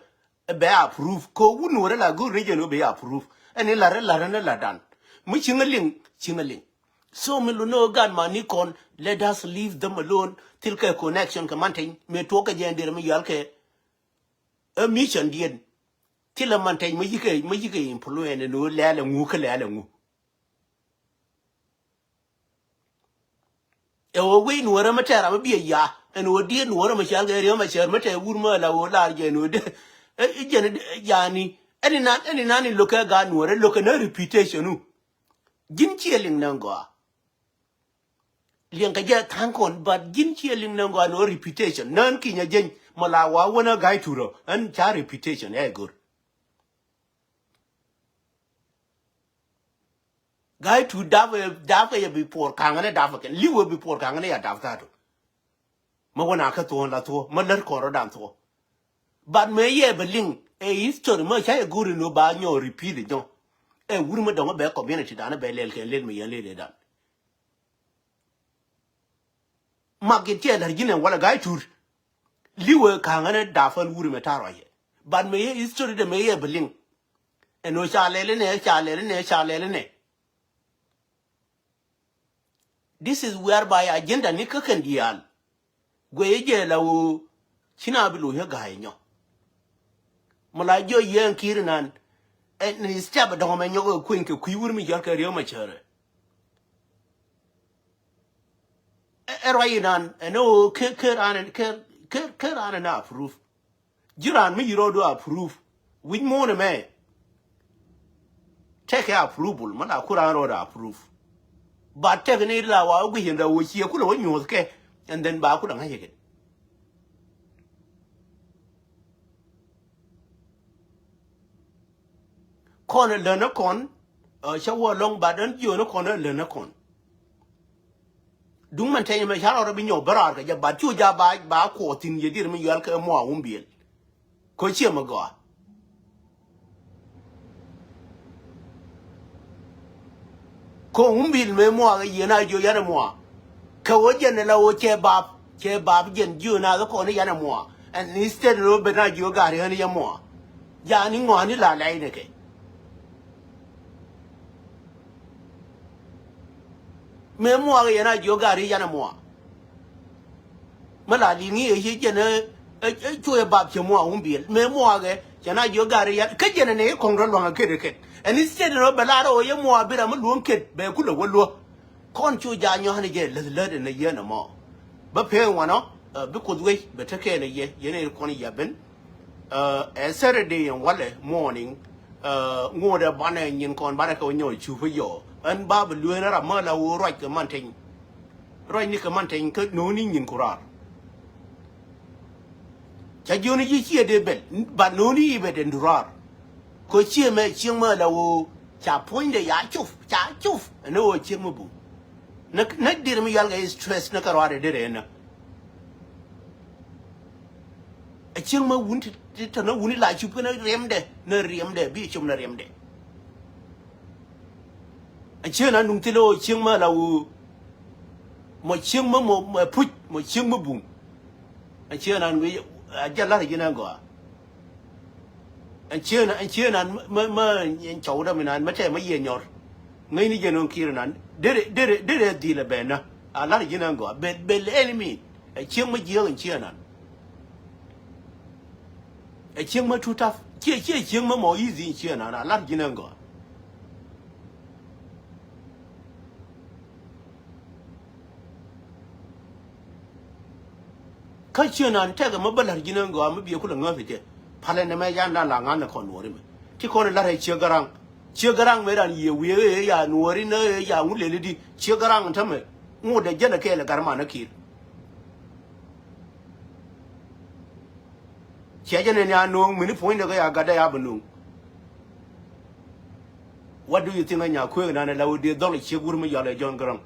bɛ approve. Kɛ wut ni wärä la go̱o̱rä ni jɛ ni bɛ approve. Ɛn ni la̱rä la̱rä ni la̱rdan. Mi ciŋä liŋ ciŋä liŋ. So mi lu ni ɣöö gat ma ni kɔn, let us leave them alone. Thil kɛ connection kɛ man teny mëë tuɔk kɛ jɛ ɛn derɛ mi yɔal kɛ. Ɛ mission diɛn. Thilɛ man teny mi yikɛ, mi yikɛ influence ɛn ɣöö lɛɛl ɛŋu kä lɛɛl ɛŋu. Ɛ ɣöö wec nuɔ̱ɔ̱rä mi tɛɛr ram mi biɛ ya ɛn ɣöö diet nuɔ̱ɔ̱rä mi cal kɛ riäm a cär mi tɛɛr wur mi ala ɣöö lar jɛ ɛn ɣöö dee. Ɛ jɛn yani ɛn inan, ɛn inan in lo̱kɛ gaat nuɔ̱ɔ̱rä lo̱kɛ nä reputation nu. Ji̱n ciɛ liŋ nɛ gɔaa. Liɛŋkɛ jɛ tha̱a̱ŋ kɔn, but ji̱n ciɛ liŋ nɛ gɔaa ni ɣöö reputation. Nään kinyɛ jeny mɔ la wa wänä ga̱y turä ɛn ca reputation ɛ go̱r. Ga̱y tu dap, dap kɛ yɛ bi puɔr ka̱ŋ ni dap kɛn li̱w ɛ bi puɔr ka̱ŋ ni ya dap tha̱a̱tu. Mä wä na kä thuɔ̱ɔ̱n la thuɔ̱ɔ̱ mä lät kɔn rɔ̱dan thuɔ̱ɔ̱. But mëë yɛ bɛ liŋ ɛ history mä ca yɛ go̱o̱ri ni ba nyɔɔ repeat nyɔ. Ɛ wur mä dɔ̱ŋ bɛ community dan bɛ lɛl kɛn lel mi yɛn lel dan. Mak in tiɛ lär ji̱n ɛn walɛ ga̱y tur. Li̱wɛ ka̱ŋä ni dap fäl wur mɛ ta̱rɔ yɛ. But mɛ yɛ history de mɛ yɛ bɛ liŋ. Ɛn ɣöö ca lɛl inɛ, ca lɛl inɛ, ca lɛl inɛ. This is whereby agenda ni kä kɛn diaal. Guɛ yɛ jɛ la ɣöö ci na bi lo̱c ɣä ga̱a̱c nyɔ. Mɛ la jiɔ yɛn ki̱i̱r inan. Ɛn ni step dɔ̱ŋ mɛ nyɔk ɛ kueny kɛ kui̱ wur mi jɔ̱r kɛ riäk mɛ cärɛ. Ɛ ruac inan ɛn ɣöö ker, ker an, ker, ker, ker an ɛn a proof. Ji̱ raan mi yi rɔɔdu a proof. Wi̱c muɔ̱ɔ̱n ɛmɛ. Tɛkɛ approval, mi la ku raan rɔɔdu a proof. Ba tɛk ni la wa wä guic in da wä ciɛ kulɛ wä nyuɔ̱th kɛ. And then ba kulɛ ŋa̱c ikɛ. Kɔn ɛ län ɛ kɔn, ɛ, cä wä lɔŋ, but ɛn jiön ɛ kɔn ɛ län ɛ kɔn. Duŋ mɛn tɛny mɛ ca rɔɔdɛ bi nyɔk bä raar kɛ jɛ, but cu ja ba, ba kuɔth thi̱n yɛ dier mi yual kɛ mua wumbiɛl. Kä ciɛ mɛ gɔaa. Kä wumbil mëë muakä yɛn a jiö yan ɛ mua. Kɛ wä jɛn ɛ la wä cɛ bap, cɛ bap jɛn jiö na kɛ kɔn yan ɛ mua. And instead ni wä ben a jiö gari ɣän yɛ mua. Ja ni ŋɔani la lɛy ni kɛ. Mëë muakä yɛn a jiö gari yan ɛ mua. Mi la liŋi ɛ ci jɛn ɛ, ɛ, ɛ, cu ɛ bap cɛ mua wumbil. Mëë muakä cɛ na jiö gari yan. Kä jɛn ɛ ni kɔŋ rɔ luaŋ ɛ ket ɛ ket. And instead ni wä bɛ lar ɛ wä yɛ mua bi ram mi luɔ̱ŋ ket bɛ kulɛ wä luɔ. Kɔn cu ja nyɔ̱a̱n jɛ läth läth ɛn a yɛn ɛmɔ. Bä pee wanɔ, ɛ, bi Kuoth wec bɛ tekɛ ni yɛ, yɛn ɛ kɔn yɛ ben. Ɛ, ɛ Saturday in walɛ morning, ɛ, ŋuɔ̱t ɛ banɛ nyin kɔn banɛ kɛ wä nyɔk cupä yɔ. Ɛn ba bi lueen ram mä la wä ruac kɛ man teny. Ruac ni kɛ man teny kä no̱o̱ni nyin ku raar. Ca jiöni ji̱ ciɛ dee bɛl, ba no̱o̱ni i̱ bɛ den du raar. Kɛ ciɛ mɛ cieŋ mä la wä ca puɔ̱nydɛ ya cup, ca cup. Ɛn ɣöö cieŋ mä bum. Nä, nä dir mi yual kɛ stress nä kɛ ruaadɛ dir ɛn nä. Ɛ cieŋ mä wun ti, ti tɔ̱ nä wuni la cup kɛ nä riɛmdɛ, nä riɛmdɛ, bi cup nä riɛmdɛ. Ɛ cieŋ na nuŋ thil ɣöö cieŋ mä la wä. Mɔ cieŋ mä mɔ, mɔ puc, mɔ cieŋ mä bum. Ɛ cieŋ na nuŋ, a jɛ lar ji̱n ɛn gɔaa. Ɛn cieen, ɛn cieen an mä, mä, mä cɔw däm inan mä tɛm mä yiëë nyɔr. Ŋäcni jɛn ɣän kiɛr inan. Derɛ, derɛ, derɛ dhil ɛ bɛn nä. A lar ji̱n ɛn gɔaa. Bel, bel enemy. Ɛ cieŋ mä jiääk ɛn cieen an. Ɛ cieŋ mä too tough. Ciɛ, ciɛ cieŋ mä mɔ easy ɛn cieen an. A lar ji̱n ɛn gɔaa. Kä ciö nan tɛkɛ mä bä la̱r ji̱n ɛn gɔaa mä biɛ kulɛ ŋäth ɛ jɛ. Palɛ nɛmɛ yan la la ŋa̱n ɛ kɔn nuɔ̱ɔ̱ri mɛ. Ti kɔn ɛ la̱r ɛ Ciek Garaŋ. Ciek Garaŋ mëë ran yiëë wiee ëë ya nuɔ̱ɔ̱ri nä ëë ya ŋut lëli di. Ciek Garaŋ tämɛ. Ŋut ɛ jälɛ kɛɛl ɛ Gatman ɛ Kiir. Ciɛ jɛ nɛn ya no̱o̱ŋ mini puɔ̱nydɛ kɛ ya gatdɛ ya bɛ no̱o̱ŋ. What do you think a nya kueek nanɛ la wä dee dhɔl a ciek wur mi yɔl ɛ John Garang?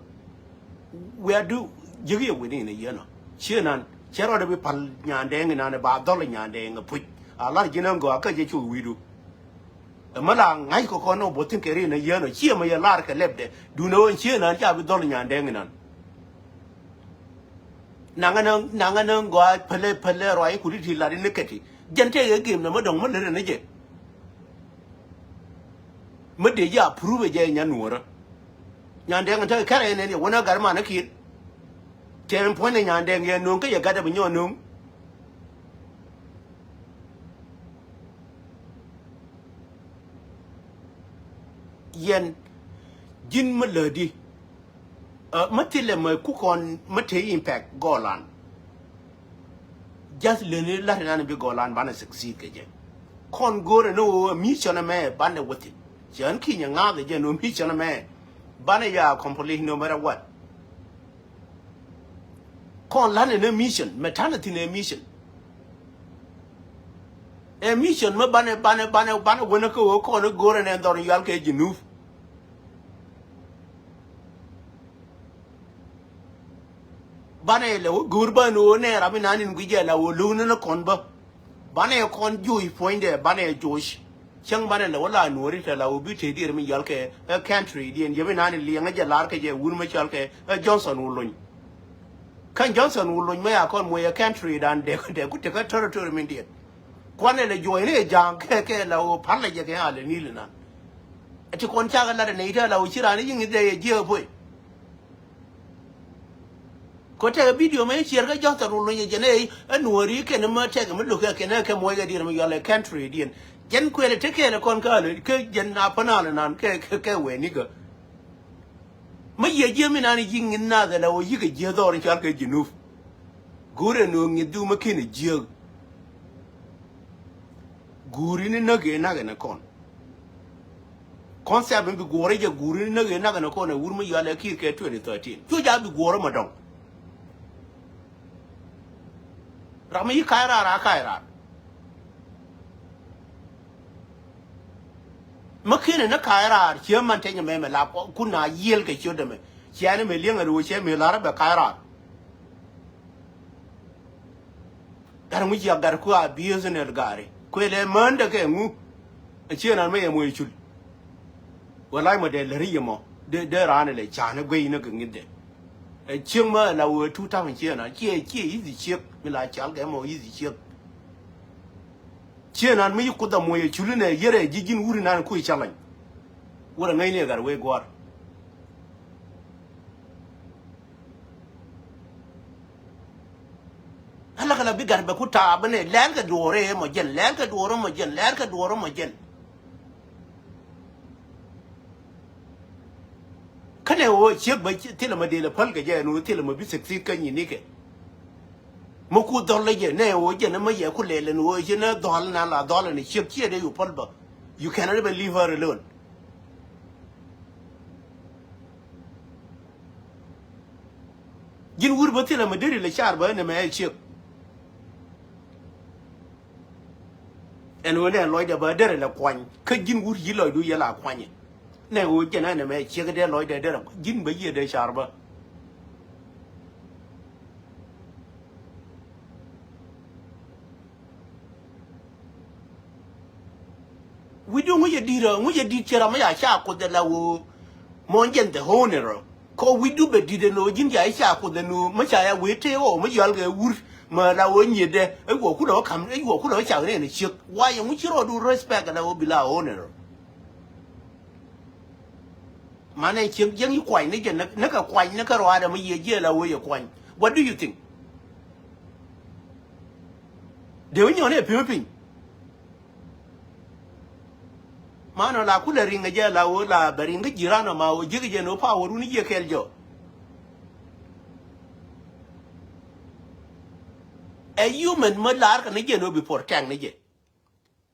Where do ji̱k yɛ wini in a yien ɔ? Ciɛ nan ciɛ rɔɔdɛ bi pal nyandɛɛŋ in nanɛ ba dhɔl nyandɛɛŋ a puc. A lar ji̱n ɛn gɔaa kä jɛ cu wi̱i̱du. Ɛ mä la ŋa̱c kɛ kɔn ɔ bo̱thi̱n kɛ ri in a yien ɔ ciɛ mɛ yɛ lar kɛ lɛpdɛ. Duundɛ ɣän ciɛ nan ca bi dhɔl nyandɛɛŋ in nan. Naŋä ni, naŋä ni gɔaa pälɛ, pälɛ ruac kut i̱ ti lat in ni kɛti. Jɛn tëë kɛ gem nɛ mä dɔ̱ŋ mä lät ɛn ni jɛ. Mä dee ji̱ approve jɛ nya nuɔ̱ɔ̱rä. Nyandɛɛŋ in te kɛrɛ in ɛn yɛ wänä gat man ni kiɛn. Tɛn puɔ̱ny ni nyandɛɛŋ yɛ no̱o̱ŋ kä yɛ gat ɛ bi nyɔɔn no̱o̱ŋ. Yɛn ji̱n mä lätdi. Ɛ, mä thilɛ mä kukɔn mä te impact gɔlan. Just leni lat inan bi gɔlan banɛ succeed kɛ jɛ. Kɔn go̱rɛ ni ɣöö mission ɛmɛ banɛ wä thi̱n. Cɛ ɣän kinyɛ ŋa̱th ɛ jɛ ni ɣöö mission ɛmɛ banɛ ya accomplish no matter what. Kɔn lat ni mission, mɛ ta̱nɛ thi̱n ɛ mission. Ɛ mission mä banɛ, banɛ, banɛ, banɛ wänä kä ɣöö kɔn i̱ go̱rɛ nɛ dhɔr yual kɛ Jinub. Banɛ lɛ wä go̱o̱r bä ni ɣöö nɛ ram inan in guic jɛ la ɣöö lo̱w ni ni kɔn bä. Banɛ kɔn joc puɔ̱nydɛ banɛ joc. Cäŋ banɛ lɛ wä la nuɔ̱ɔ̱ri tɛ la ɣöö bi te diɛɛr mi yɔal kɛ ɛ country diɛn yɛp inan in liɛŋä jɛ lar kɛ jɛ wur mi cɔal kɛ ɛ Johnson Wulony. Kä Johnson Wulony mɛ ya kɔn muɔc ɛ country dan dɛ, dɛ ku tekä territory min diɛn. Kuanɛ lɛ juɔcni ɛ ja̱a̱ŋ kɛ, kɛ la ɣöö pa̱l lɛ jɛ kɛ alɛ nil inan. Ɛ ti kɔn cakɛ lat ɛ nɛy tɛ la ɣöö ci raan i̱ yiŋ i̱ dhɛ yɛ jiääk puɔ̱c. Kɔ tɛkɛ video mɛ i̱ ciɛɛr kä Johnson Wulony ɛ jɛn ɛ, ɛ nuɔ̱ɔ̱ri kɛn mɛ tɛkɛ mi lo̱kɛ kɛn ɛ kɛ muɔc kɛ diɛn mi yɔal ɛ country diɛn. Jɛn kuɛl ɛ tekɛɛl ɛ kɔn kä alɛ kä jɛn a pänal inan kɛ, kɛ, kɛ wee nikä. Mi yɛ jiɛ mi nani ji̱ ŋi̱th nath ala wä yikɛ jiɛ dhɔr in cɔal kɛ Junub. Go̱rɛ ni wä ŋi̱th du mi ken jiɛ. Guuri ni näk ɛ nak in kɔn. Concept in bi guɔrɛ jɛ guuri ni näk ɛ nak in kɔn ɛ wur mi yɔal ɛ Kiir kɛ twenty thirteen. Cu ja bi guɔrɛ ma dɔŋ. Ram mi yi ka̱a̱c raar a ka̱a̱c raar. Mä kiɛn ni ka̱a̱c raar ciɛ man teny mɛmɛ la kun na yiël kɛ ciöt dämɛ. Ciɛ ni mi liɛŋ a ri wä ciɛ mi lar bɛ ka̱a̱c raar. Gat ŋu cia gat ku a business gari kuël ɛ män dɛ kɛ ŋu. Ɛ ciɛ nan mä yɛ moc cul. Wä lac mɔ dee läri yɛ mɔ dee dee raan ilɛ ca̱a̱n ɛ guey ni kɛ ŋi̱th dɛ. Ɛ ciek mä la wee tu ta̱ŋ ciɛ nan ciɛ ciɛ i̱thi ciek mi la cal kɛ mɔ i̱thi ciek. Ciɛ nan mi yi kuth a moc ɛ cul inɛ yɛrɛ ji̱ ji̱n wuri nan kui̱ challenge. Wurɛ ŋäcni ɛ gat wee gua̱a̱r. Ala kɛ la bi gat bɛ ku taap inɛ lɛl kɛ duɔɔrɛ mɔ jɛn lɛl kɛ duɔɔrɛ mɔ jɛn lɛl kɛ duɔɔrɛ mɔ jɛn. Kä nɛ ɣöö ciek bä thilɛ mɛ dee lɛ päl kɛ jɛ ɛn ɣöö thilɛ mɛ bi succeed kä nyinikɛ. Mɛ ku dhɔl lɛ jɛ nɛ ɣöö jɛ nɛ mɛ yɛ ku lɛl ɛn ɣöö jɛ nɛ dhɔl na la dhɔl ɛn ciek ciɛ dee yu päl bä. You cannot even leave her alone. Ji̱n wur bä thilɛ mɛ deri lɛ car bä ɛn ɛmɛ ɛ ciek. Ɛn ɣöö nɛ lɔcdɛ bä derɛ lɛ kuany kä ji̱n wur yi̱ lɔcdu yɛ la kuanyɛ. Nɛ ɣöö jɛn ɛn ɛmɛ ciek dee lɔcdɛ derɛ ji̱n bä yiëë dee car bä. Wi̱cdu ŋucɛ di̱t ɔ ŋucɛ di̱t cɛ ram mi ya ca kuoth ɛ la ɣöö mɔ jɛn the owner ɔ. Kɔ wi̱cdu bɛ di̱t ɛn ɣöö ji̱n ca i̱ ca kuoth ɛn ɣöö mi ca ya wee tëë ɣɔw mi yɔal kɛ wur mɛ la ɣöö nyiëtdɛ i̱ wä kulɛ wä ka̱m i̱ wä kulɛ wä cak nɛn i̱ ciek. Wayɛ ŋu ci rɔɔdu respect ɛ la ɣöö bi la owner ɔ. Manɛ ciek jiäŋ i̱ kuany ni jɛ ni kɛ kuany ni kɛ ruaadɛ mi yiëë jiɛ la ɣöö yɛ kuany. What do you think? Dee wä nyɔn ɛ pi̱m piny. Man ɔ la kulɛ riŋ ɛ jɛ la ɣöö la bɛ riŋ kä ji̱ ran ɔ ma ɣöö jiäk jɛ ni ɣöö pa wä run i̱ jiɛ kɛl jɔ. Ɛ human mä la̱r kɛ ni jɛ ni ɣöö bi protect ni jɛ.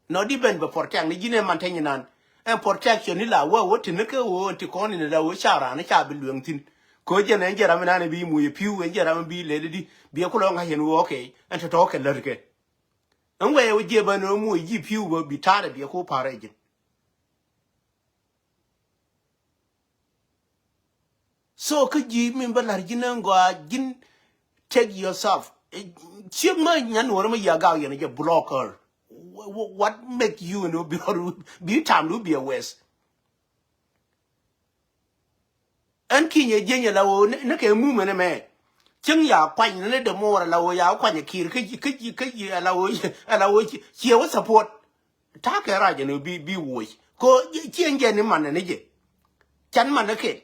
Nɔ di ben bɛ protect ni ji̱n ɛ man te nyinan. Ɛn protection ni la wä wä ti ni kä ɣöö ɛn ti kɔn in la ɣöö ca ran ca bi lueŋ thi̱n. Kɛ ɣöö jɛ ni ɛn jɛ ram inan ɛ bi muc ɛ pi̱w ɛn jɛ ram ɛ bi lɛl di bi ɛ kulɛ ɣä ŋa̱c ɛn ɣöö okay ɛn tɔ̱tɔ̱ kɛ lät kɛ. Ɛn wɛɛ wä jiɛ bä ni ɣöö muc ji̱ pi̱w bä bi ta̱a̱dɛ bi ɛ ku pa̱r ɛ ji̱n. So kä ji̱ min bä la̱r ji̱n ɛn gɔaa ji̱n take yourself. Ciek mä nyan nuɔ̱ɔ̱rä mä yia gak yɛn jɛ block her. Wha- wha- What make you ni bi rɔdu bi tam du bi a wes. Ɛn kinyɛ jieny ala woo ni kɛ mumɛn ɛmɛ. Cieŋ ya kuany ni dee muɔɔr ala woo ya kuany kiir kä ji̱ kä ji̱ kä ji̱ ala woo ala woo ciɛ wä support. Ta̱a̱ kɛ rac ɛn bi bi woc ko cieŋ jɛ ni man ni jɛ. Can man ni kɛl.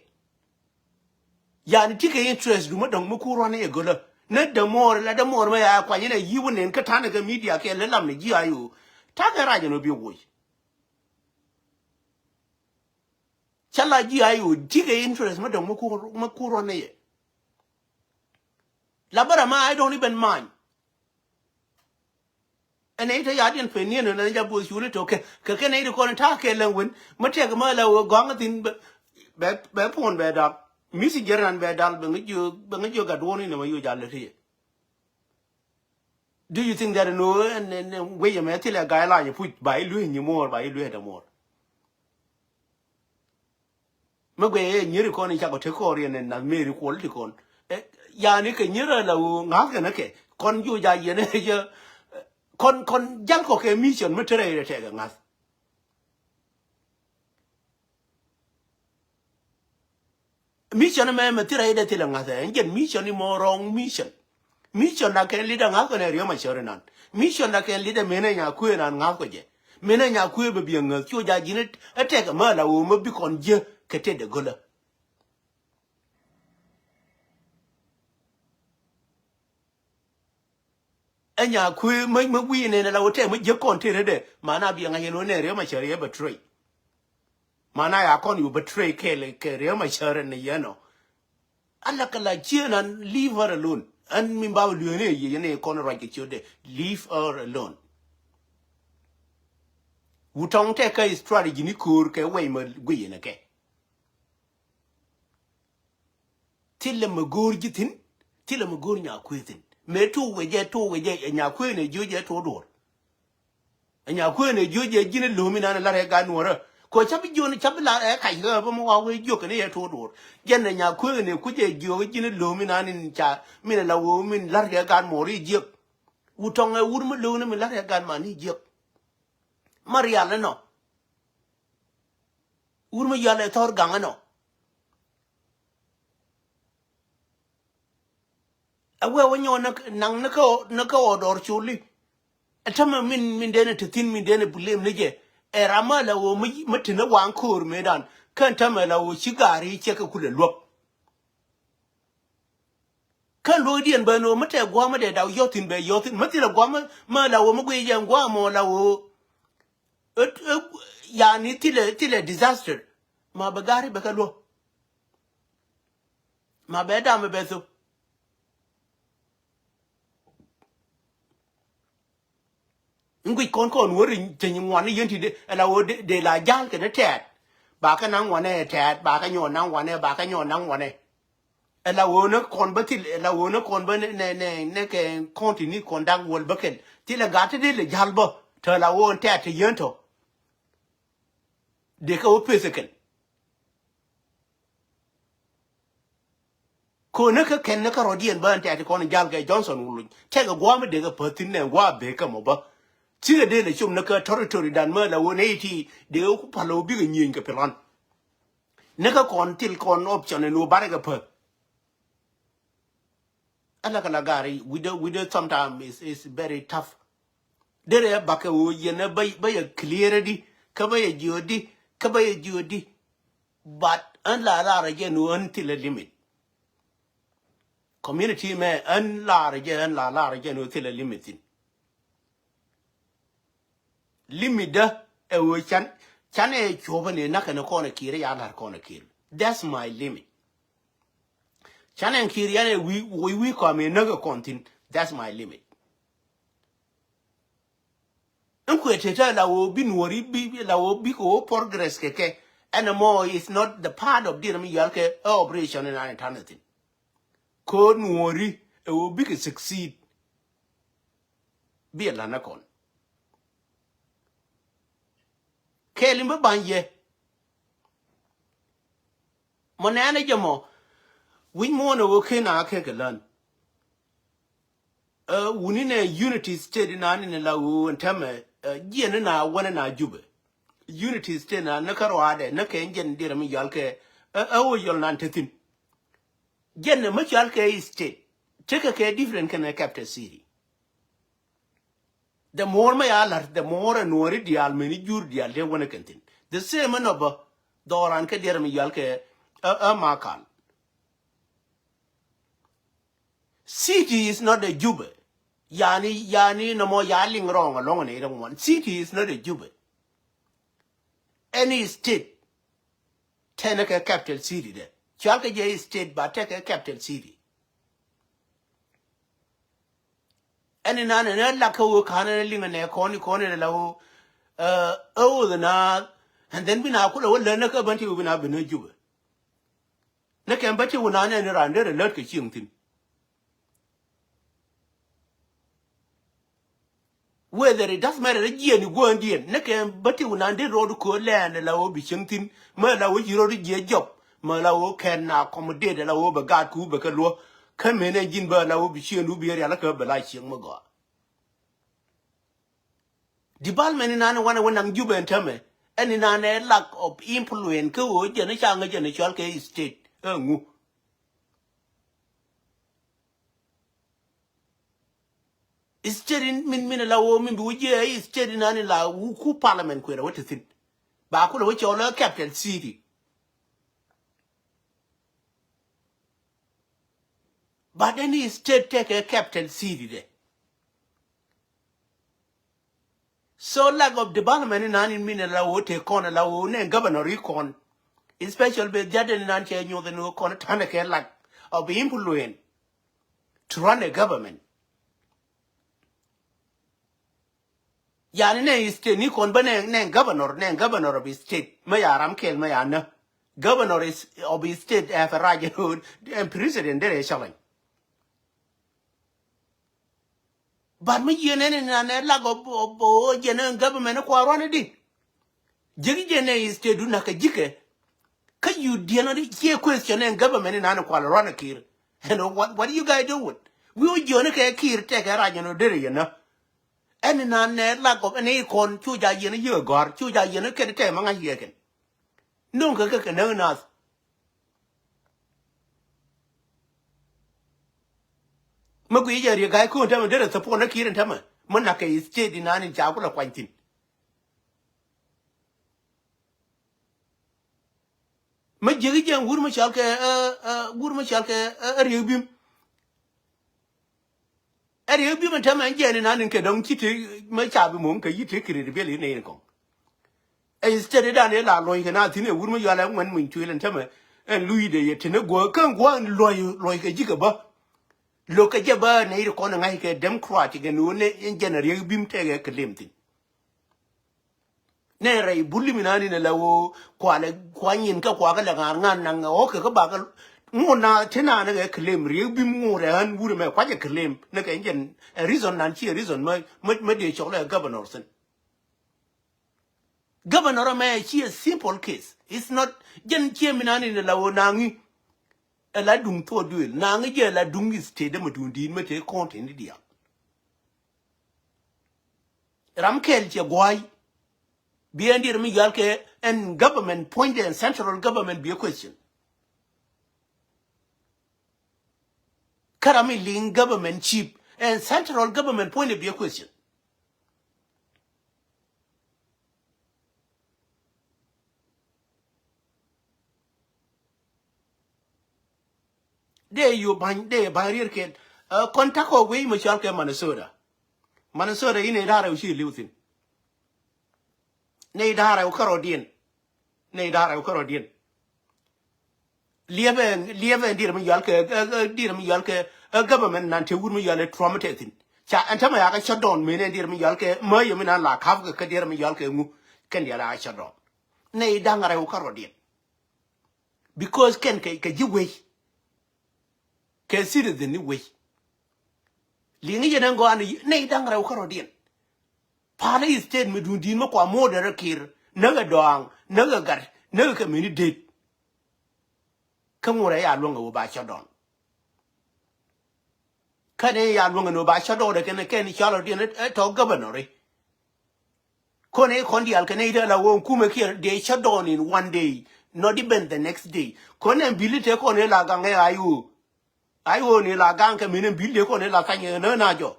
Yani ti kɛ interest du mä dɔ̱ŋ mä kur ruan ni ɛ gölä ni dee muɔɔr la dee muɔɔr mä ya kuany ni ɛ yi̱ wä nɛn kä ta̱a̱ ni kɛ media kɛ lɛ lam ni ji̱ ayo. Ta̱a̱ kɛ rac ɛn bi woc. Ca la ji̱ ayo ti kɛ interest mä dɔ̱ŋ mä kur mä kur ruan ni yɛ. La bä ram ma I don't even mind. Ɛn ɛ ite ya diɛn pen niɛn ɛn ɛ ja both culi tokɛ kɛ kɛ nɛ ite kɔn ta̱a̱ kɛ lɛŋ wen mä tɛk mä la wä gɔ̱a̱ŋ thin bɛ bɛ puɔn bɛ dal. Mithi jɛr nan bɛ dal bɛ ŋä jiö bɛ ŋä jiö gat duɔ̱ɔ̱n inɛ ma yo jal lɛ ti yɛ. Do you think that no ɛn ɛn wec ɛmɛ thilɛ guideline puc ba ilueth nyi muɔɔr ba ilueth dɛ muɔɔr? Mi guɛ ɛ nyiri kɔn in cakɔ te kɔɔr yɛn ɛn nath meri kuɔl ti kɔn. Yani kɛ nyiri la wu ŋa̱th kɛ nä kɛ kɔn juc a yɛn ɛ jɛ kɔn kɔn jal kɔ kɛ mission mi te rɛy rɛ tɛkɛ ŋa̱th. Mission mɛ mɛ thilɛ idɛ thilɛ ŋa̱thɛ ɛn jɛn mission imɔ wrong mission. Mission da kɛn lidɛ ŋa̱th kɔn ɛ riɛm a cäri nan. Mission da kɛn lidɛ menɛ nya kuëë nan ŋa̱th kɔ jɛ. Menɛ nya kuëë bɛ biɛ ŋäth cu ja ji̱n ɛ tɛk ɛmä la woo mä bi kɔn jiä kɛ tëdɛ gölä. Ɛ nya kuëë mä mä wi̱i̱ nɛn ɛ la woo tɛk mä jiäk kɔn tëë rädɛ. Mana biɛ ŋa̱c ɛn woo nɛ riɛm a cäri ɛ bɛ trey. Mana ya kɔn yu betray kɛɛl kɛ Riek Machar ni yɛn ɔ. Ala kɛ la cieen an, leave her alone. An min ba lueeni yɛ yɛn kɔn ruac kɛ ciötdɛ. Leave her alone. Wutɔŋ tɛ kä strategy ni ko̱o̱r kɛ wɛy ma guiyɛ nɛ kɛ. Thilɛ mɛ go̱o̱r ji̱ thi̱n, thilɛ mɛ go̱o̱r nyakuëë thi̱n. Mëë tuuk wecɛ, tuuk wecɛ, ɛ nyakuëë ni jiöc ɛ tuɔɔk duɔ̱ɔ̱r. Ɛ nyakuëë ni jiöc ɛ ji̱n ɛ lo̱o̱m inan ɛ la̱r ɛ gat nuɔ̱ɔ̱rä. Kɛ ca bi jiön, ca bi la̱r ɛ kac ɣä bä mi wa wee jiök kɛn ɛ tuɔɔk duɔ̱ɔ̱r. Jɛn ɛ nyakuëë ni kucɛ jiök ɛ ji̱n ɛ lo̱o̱m inan in ca, min ɛ la wee min la̱r ɛ gat muɔ̱ɔ̱r i̱ jiök. Wutɔŋ ɛ wur mi lo̱o̱m ni min la̱r ɛ gat man i̱ jiök. Ma rial ɛnɔ. Wur mi yɔal ɛ thɔr gaŋ ɛnɔ. Ɛ wee wä nyɔk naŋ ni kä ɣɔɔ dɔɔr coli. Ɛ tämɛ min, min denɛ te thi̱n, min denɛ bi lem ni jɛ. Ɛ ram ma la ɣöö mi, mi te ni waŋ ko̱o̱r mëëdan. Kä tämɛ la ɣöö ci gaari cɛ kɛ kulɛ luäk. Kä luɔ̱kdiɛn bɛ no̱o̱ŋ mi tɛk gua̱a̱th mi dee daw yɔ̱thi̱n bɛ yɔ̱thi̱n mi thilɛ gua̱a̱th mi la wä mi guiy jɛ gua̱a̱th mɔ la wä. Ɛ, ɛ, yani thilɛ, thilɛ disaster. Ma bɛ gari bɛ kɛ luɔ̱k. Ma bɛ dam bɛ thok. Ŋuic kɔn kɔn wä ri teny ŋuan ni yɛn ti de, ɛ la wä de, de la jal kɛ ni tɛɛt. Ba kɛ naŋ ŋuanɛ tɛɛt, ba kɛ nyɔɔ naŋ ŋuanɛ, ba kɛ nyɔɔ naŋ ŋuanɛ. Ɛ la wä ni kɔn bä thil, ɛ la wä ni kɔn bä nɛ, nɛ, nɛ, nɛ kɛ kɔn ti ni kɔn dak wäl bä kɛl. Thilɛ gat ti de lɛ jal bä, tɛ la wä ni tɛɛt ti yɛn tɔ. De kɛ wä peth kɛl. Ko̱nä kä kɛn ni kä rɔ̱diɛn bä ɛn tɛ̈t kɔn jal kɛ Johnson Wuluny. Tɛkɛ gua̱a̱m mi dekɛ päth thi̱n nɛ gua̱a̱ bekɛ mɔ bä. Cikɛ dee lɛ com ni kä territory dan mä la wä nɛy ti dekɛ ku pal wä bikɛ nyieny kɛ pilan. Ni kä kɔn thil kɔn option ɛn wä barɛ kɛ päth. Ala kɛ la gari wi̱dɛ, wi̱dɛ sometimes is, is very tough. Derɛ bakɛ wä yɛn ɛ bä, bä yɛ clear di kä bä yɛ jiö di kä bä yɛ jiö di. But ɣän la lar jɛ ni ɣän thilɛ limit. Community mɛ ɣän lar jɛ, ɣän la lar jɛ ni ɣän thilɛ limit thin. Limit dä ɛ ɣöö can, can ɛ cuɔpä ni nakä ni kɔn ɛ ki̱i̱r ɛ ya la̱r kɔn ɛ ki̱i̱r. That's my limit. Can ɛn ki̱i̱r yan ɛ wi̱i̱, wi̱i̱, wi̱i̱ kɔam ɛ näk ɛ kɔn thin. That's my limit. Ɛn kuɛ te te la wä bi nuɔri bi, bi la wä bi kɛ wä progress kɛ kɛ. Ɛn ɛmɔ is not the part of diɛn mi yal kɛ ɛ operation in an eternity. Kɛ wä nuɔri ɛ wä bi kɛ succeed. Bi ɛ lan ɛ kɔn. Kɛɛl in bi ba̱ny yɛ. Mɔ nɛɛnɛ jɛ mɔ wi̱c muɔ̱ɔ̱n ɛ wä ken a kɛ kɛ län. Ɛ wuni nɛ unity state inan in la wä ɛn tɛmɛ, ɛ jiɛn in a wänɛ na Jubɛ. Unity state na ni kä ruaadɛ ni kɛ jiɛn diɛrɛ mi yɔal kɛ ɛ, ɛ wä yɔl nan te thin. Jiɛn mi cɔal kɛ state tekɛ kɛ different kɛnɛ capital city. The more ma ya lar, the more a nuɔri dial meni jur dial de wani kɛn thin. The same in ɔbä dhɔran kɛ diɛr mi yal kɛ ɛ, ɛ Makal. City is not a Juba. Yani, yani nɔmɔ ya liŋ rɔŋ alɔŋ ni rɔŋ wan. City is not a Juba. Any state tɛnɛ kɛ capital city dɛ. Cual kɛ jɛ state ba tɛ kɛ capital city. Ɛn inan ɛn ɛ lak kä wee ka̱n ɛn ɛ liŋ ɛnɛ kɔn ikɔn ɛn ɛ la wee ɛ ɣöth ɛn a. And then bi na kulɛ wä lät ni kä bän ti wee bi na ben ni Jubɛ. Ni kɛn bä ti wä nan ɛn ran derɛ lät kɛ cieŋ thin. Whether it does matter ɛ jiɛn i̱ guäändiɛn ni kɛ bä ti wä nan di road ko̱ lɛɛn ɛ la wä bi cieŋ thi̱n. Mä la wä ci road jiɛ jɔp mä la wä kɛn na accommodate ɛ la wä bɛ gaat ku bɛ kɛ luɔ. Kä men ɛ ji̱n bä la wä bi cieŋ du bi rial kä bɛ la cieŋ mä gɔaa. Development inan ɛ wanɛ wä naŋ Jubɛ ɛn tämɛ ɛn inan ɛ lack of influence kä wä jɛn ɛ ca ŋä jɛn ɛ cɔal kɛ state ɛ ŋu. State in min, min la wä min bi wä jiɛ state in ani la wä ku parliament kuɛrɛ wä te thin. Ba kulɛ wä cɔl ɛ capital city. But any state tekɛ capital city dɛ. So lack of development in an in min la wä te kɔn la wä ne governor i kɔn. Especially bɛ jat in an cɛ nyuɔth in wä kɔn tanɛ kɛ lack of influence to run a government. Yani nɛ state ni kɔn bä nɛ, nɛ governor, nɛ governor of state. Mɛ ya ram kɛl mɛ ya nä. Governor is, of state have a right and president derɛ challenge. But mi jiɛn ɛn in an ɛ lak ɔ, ɔ, ɔ, jiɛn ɛn government kua ruan di. Jiɛk jiɛn ɛn state du nak kɛ jikɛ. Kä you did not hear question ɛn government in an kua ruan kir. And what, what you guys do with? Wi wä jiɔni kɛ kir tɛkɛ rac ɛn ɔ derɛ yɛn ɛ. Ɛn in an ɛ lak ɔ ɛn in kɔn cu ja yɛn yɛ gɔr, cu ja yɛn kɛ tɛmɛ ŋa̱c yɛ kɛn. No̱o̱ŋ kɛ kɛ kɛ näk nath. Mä guiy jɛ riek ga̱y ko̱n tämɛ derɛ support nä kir in tämɛ. Mä nak kɛ state in an in ca kulɛ kuany thi̱n. Mä jiäk jɛ wur mä cɔal kɛ, ɛ, ɛ, wur mä cɔal kɛ, ɛ, ɛ, riek bim. Ɛ riek bim in tämɛ ɛn jiɛn in an in kɛ dɔ̱ŋ ci te mä ca bi mo̱o̱ŋ kɛ yi te kiri ri biɛl in nɛy in kɔŋ. Ɛ state dan ɛ la luɔ̱ny kɛ na thi̱n ɛ wur mi yɔal ɛ ŋuɛn muny tuil ɛn tämɛ ɛn lui̱dɛ yɛ te ni guɔ kä guɔ ɛn luɔ̱ny luɔ̱ny kɛ ji̱ kɛ bä. Lo̱k kɛ jɛ bä nɛy ri kɔn ɛ ŋa̱c kɛ Democrat kɛ ni wä nɛ ɛn jɛn ɛ riek bim tɛkɛ kɛ lem thi̱n. Nɛ rɛy buli mi na ni nɛ la wä kualɛ kuany in kä kuakä lɛ ŋa̱r ŋa̱n naŋ ɛ ɣɔ̱k kɛ kä bakɛ ŋun na ti na ni kɛ kɛ lem riek bim ŋun rɛ ɣän wur mɛ kuacɛ kɛ lem ni kɛ ɛn jɛn ɛ reason nan ci ɛ reason mä mä dee cɔk lɛ governor thi̱n. Governor ɛmɛ ci a simple case. It's not jɛn ciɛ mi nani ni la wä naŋi. Ɛ la duŋ thok duël naŋi jɛ la duŋ state dämɛ duŋ di̱i̱t mɛ te kɔn te ni diaal. Ram kɛl cɛ gua̱a̱c. Bi ɛn diɛt mi yal kɛ ɛn government puɔ̱nydɛ ɛn central government bi a question. Kä ram mi liŋ government chief ɛn central government puɔ̱nydɛ bi a question. Dee yo ba̱ny dee ba̱ny rier ken. Ɛ, kɔn takɔ wei mɛ cɔal kɛ Minnesota. Minnesota in ɛ da̱rɛ wä ci liw thi̱n. Nɛ idaarɛ wä kärɔ̱diɛn. Nɛ idaarɛ wä kärɔ̱diɛn. Liɛpɛ liɛpɛ diɛt mi yɔal kɛ, ɛ, ɛ, diɛt mi yɔal kɛ, ɛ, government nan te wut mi yɔal ɛ Trump tɛ thi̱n. Ca ɛn tämɛ yakɛ shutdown mënɛ diɛt mi yɔal kɛ mäyɛ mi nan la ka̱p kɛ, kɛ diɛt mi yɔal kɛ ŋu. Kɛn diɛt la shutdown. Nɛ idaarɛ wä kärɔ̱diɛn. Because kɛn kɛ, kɛ ji̱ wec. Kɛ citizen ni wec. Liŋi yɛn ɛn gɔaa ni nɛy da̱ŋ rɛw kärɔ̱diɛn. Palä state mi duŋdi̱n mi kua mo̱o̱dɛ rɔ kir näk ɛ dɔaaŋ näk ɛ gat näk ɛ kɛ mini det. Kä ŋurɛ ya luäŋ ɛ wä ba shutdown. Kä ni ya luäŋ ɛ ni wä ba shutdown ɛ kɛn kɛn cɔl rɔ̱diɛn ɛ tɔ̱ governor ri. Kɔn i̱ kɔn diaal kɛ nɛy ti ala wä kumɛ kiɛ dee shutdown in one day, not even the next day. Kɔn ɛn bi̱li te kɔn i̱ la gaŋ ɛ ay wä. Ay wä ni la gaŋ kɛ min ɛn bi̱li te kɔn i̱ la thany ɛ nä na jɔ.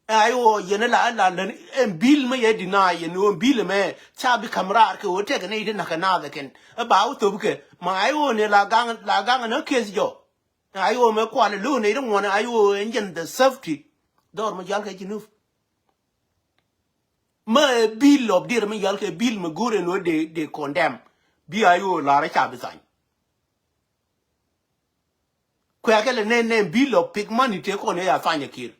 Ay wä yɛn i̱ la i̱ la län ɛn bi̱l mɛ yɛ deny yɛn wä bi̱l mɛ ca bi ka̱m raar kɛ wä tɛk nɛy ti na̱k kɛ naath ɛ kɛn. Ɛ ba wä thop kɛ ma ay wä ni la gaŋ la gaŋ ɛ nä case jɔ. Ay wä mɛ kual ɛ lo̱o̱ nɛy ti ŋuɔ̱n ay wä ɛn jɛn the safety. Dhɔr mɛ jal kɛ Jinub. Mä ɛ bill of dir mi yal kɛ bill mi go̱o̱r ɛn wä dee, dee condemn. Bi ay wä lar ɛ ca bi thany. Kuɛ kɛ lɛ nɛn nɛn bill of pig money tëë kɔn ɛ ya thany ɛ kir.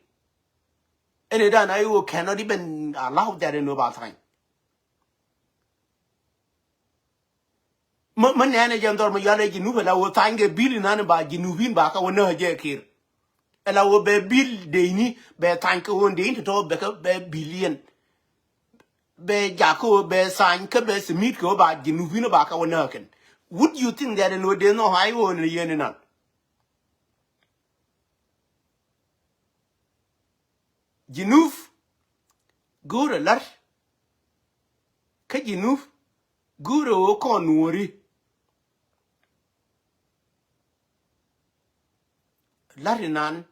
Ɛn ɛ dan ay wä cannot even allow that ɛn wä ba thany. Mä, mä nɛɛnɛ jɛn dhɔr mi yal ɛ Jinub ɛ la wä thany kɛ bill inan ba Jinubin ba kä wä näk jɛ kir. Ɛ la wä bɛ bill dee ini bɛ thany kɛ wä dee in tɔ̱tɔ̱ bɛ kä bɛ bill yɛn. Bɛ jak kä wä bɛ thany kä bɛ thimit kɛ wä ba Jinubin ba kä wä näk kɛn. Would you think that ɛn wä dee nhɔk ay wä ni yɛn inan? Jinub go̱o̱rɛ la̱t. Kä Jinub go̱o̱rɛ ɣöö kɔn nuɔ̱ɔ̱ri. La̱t inan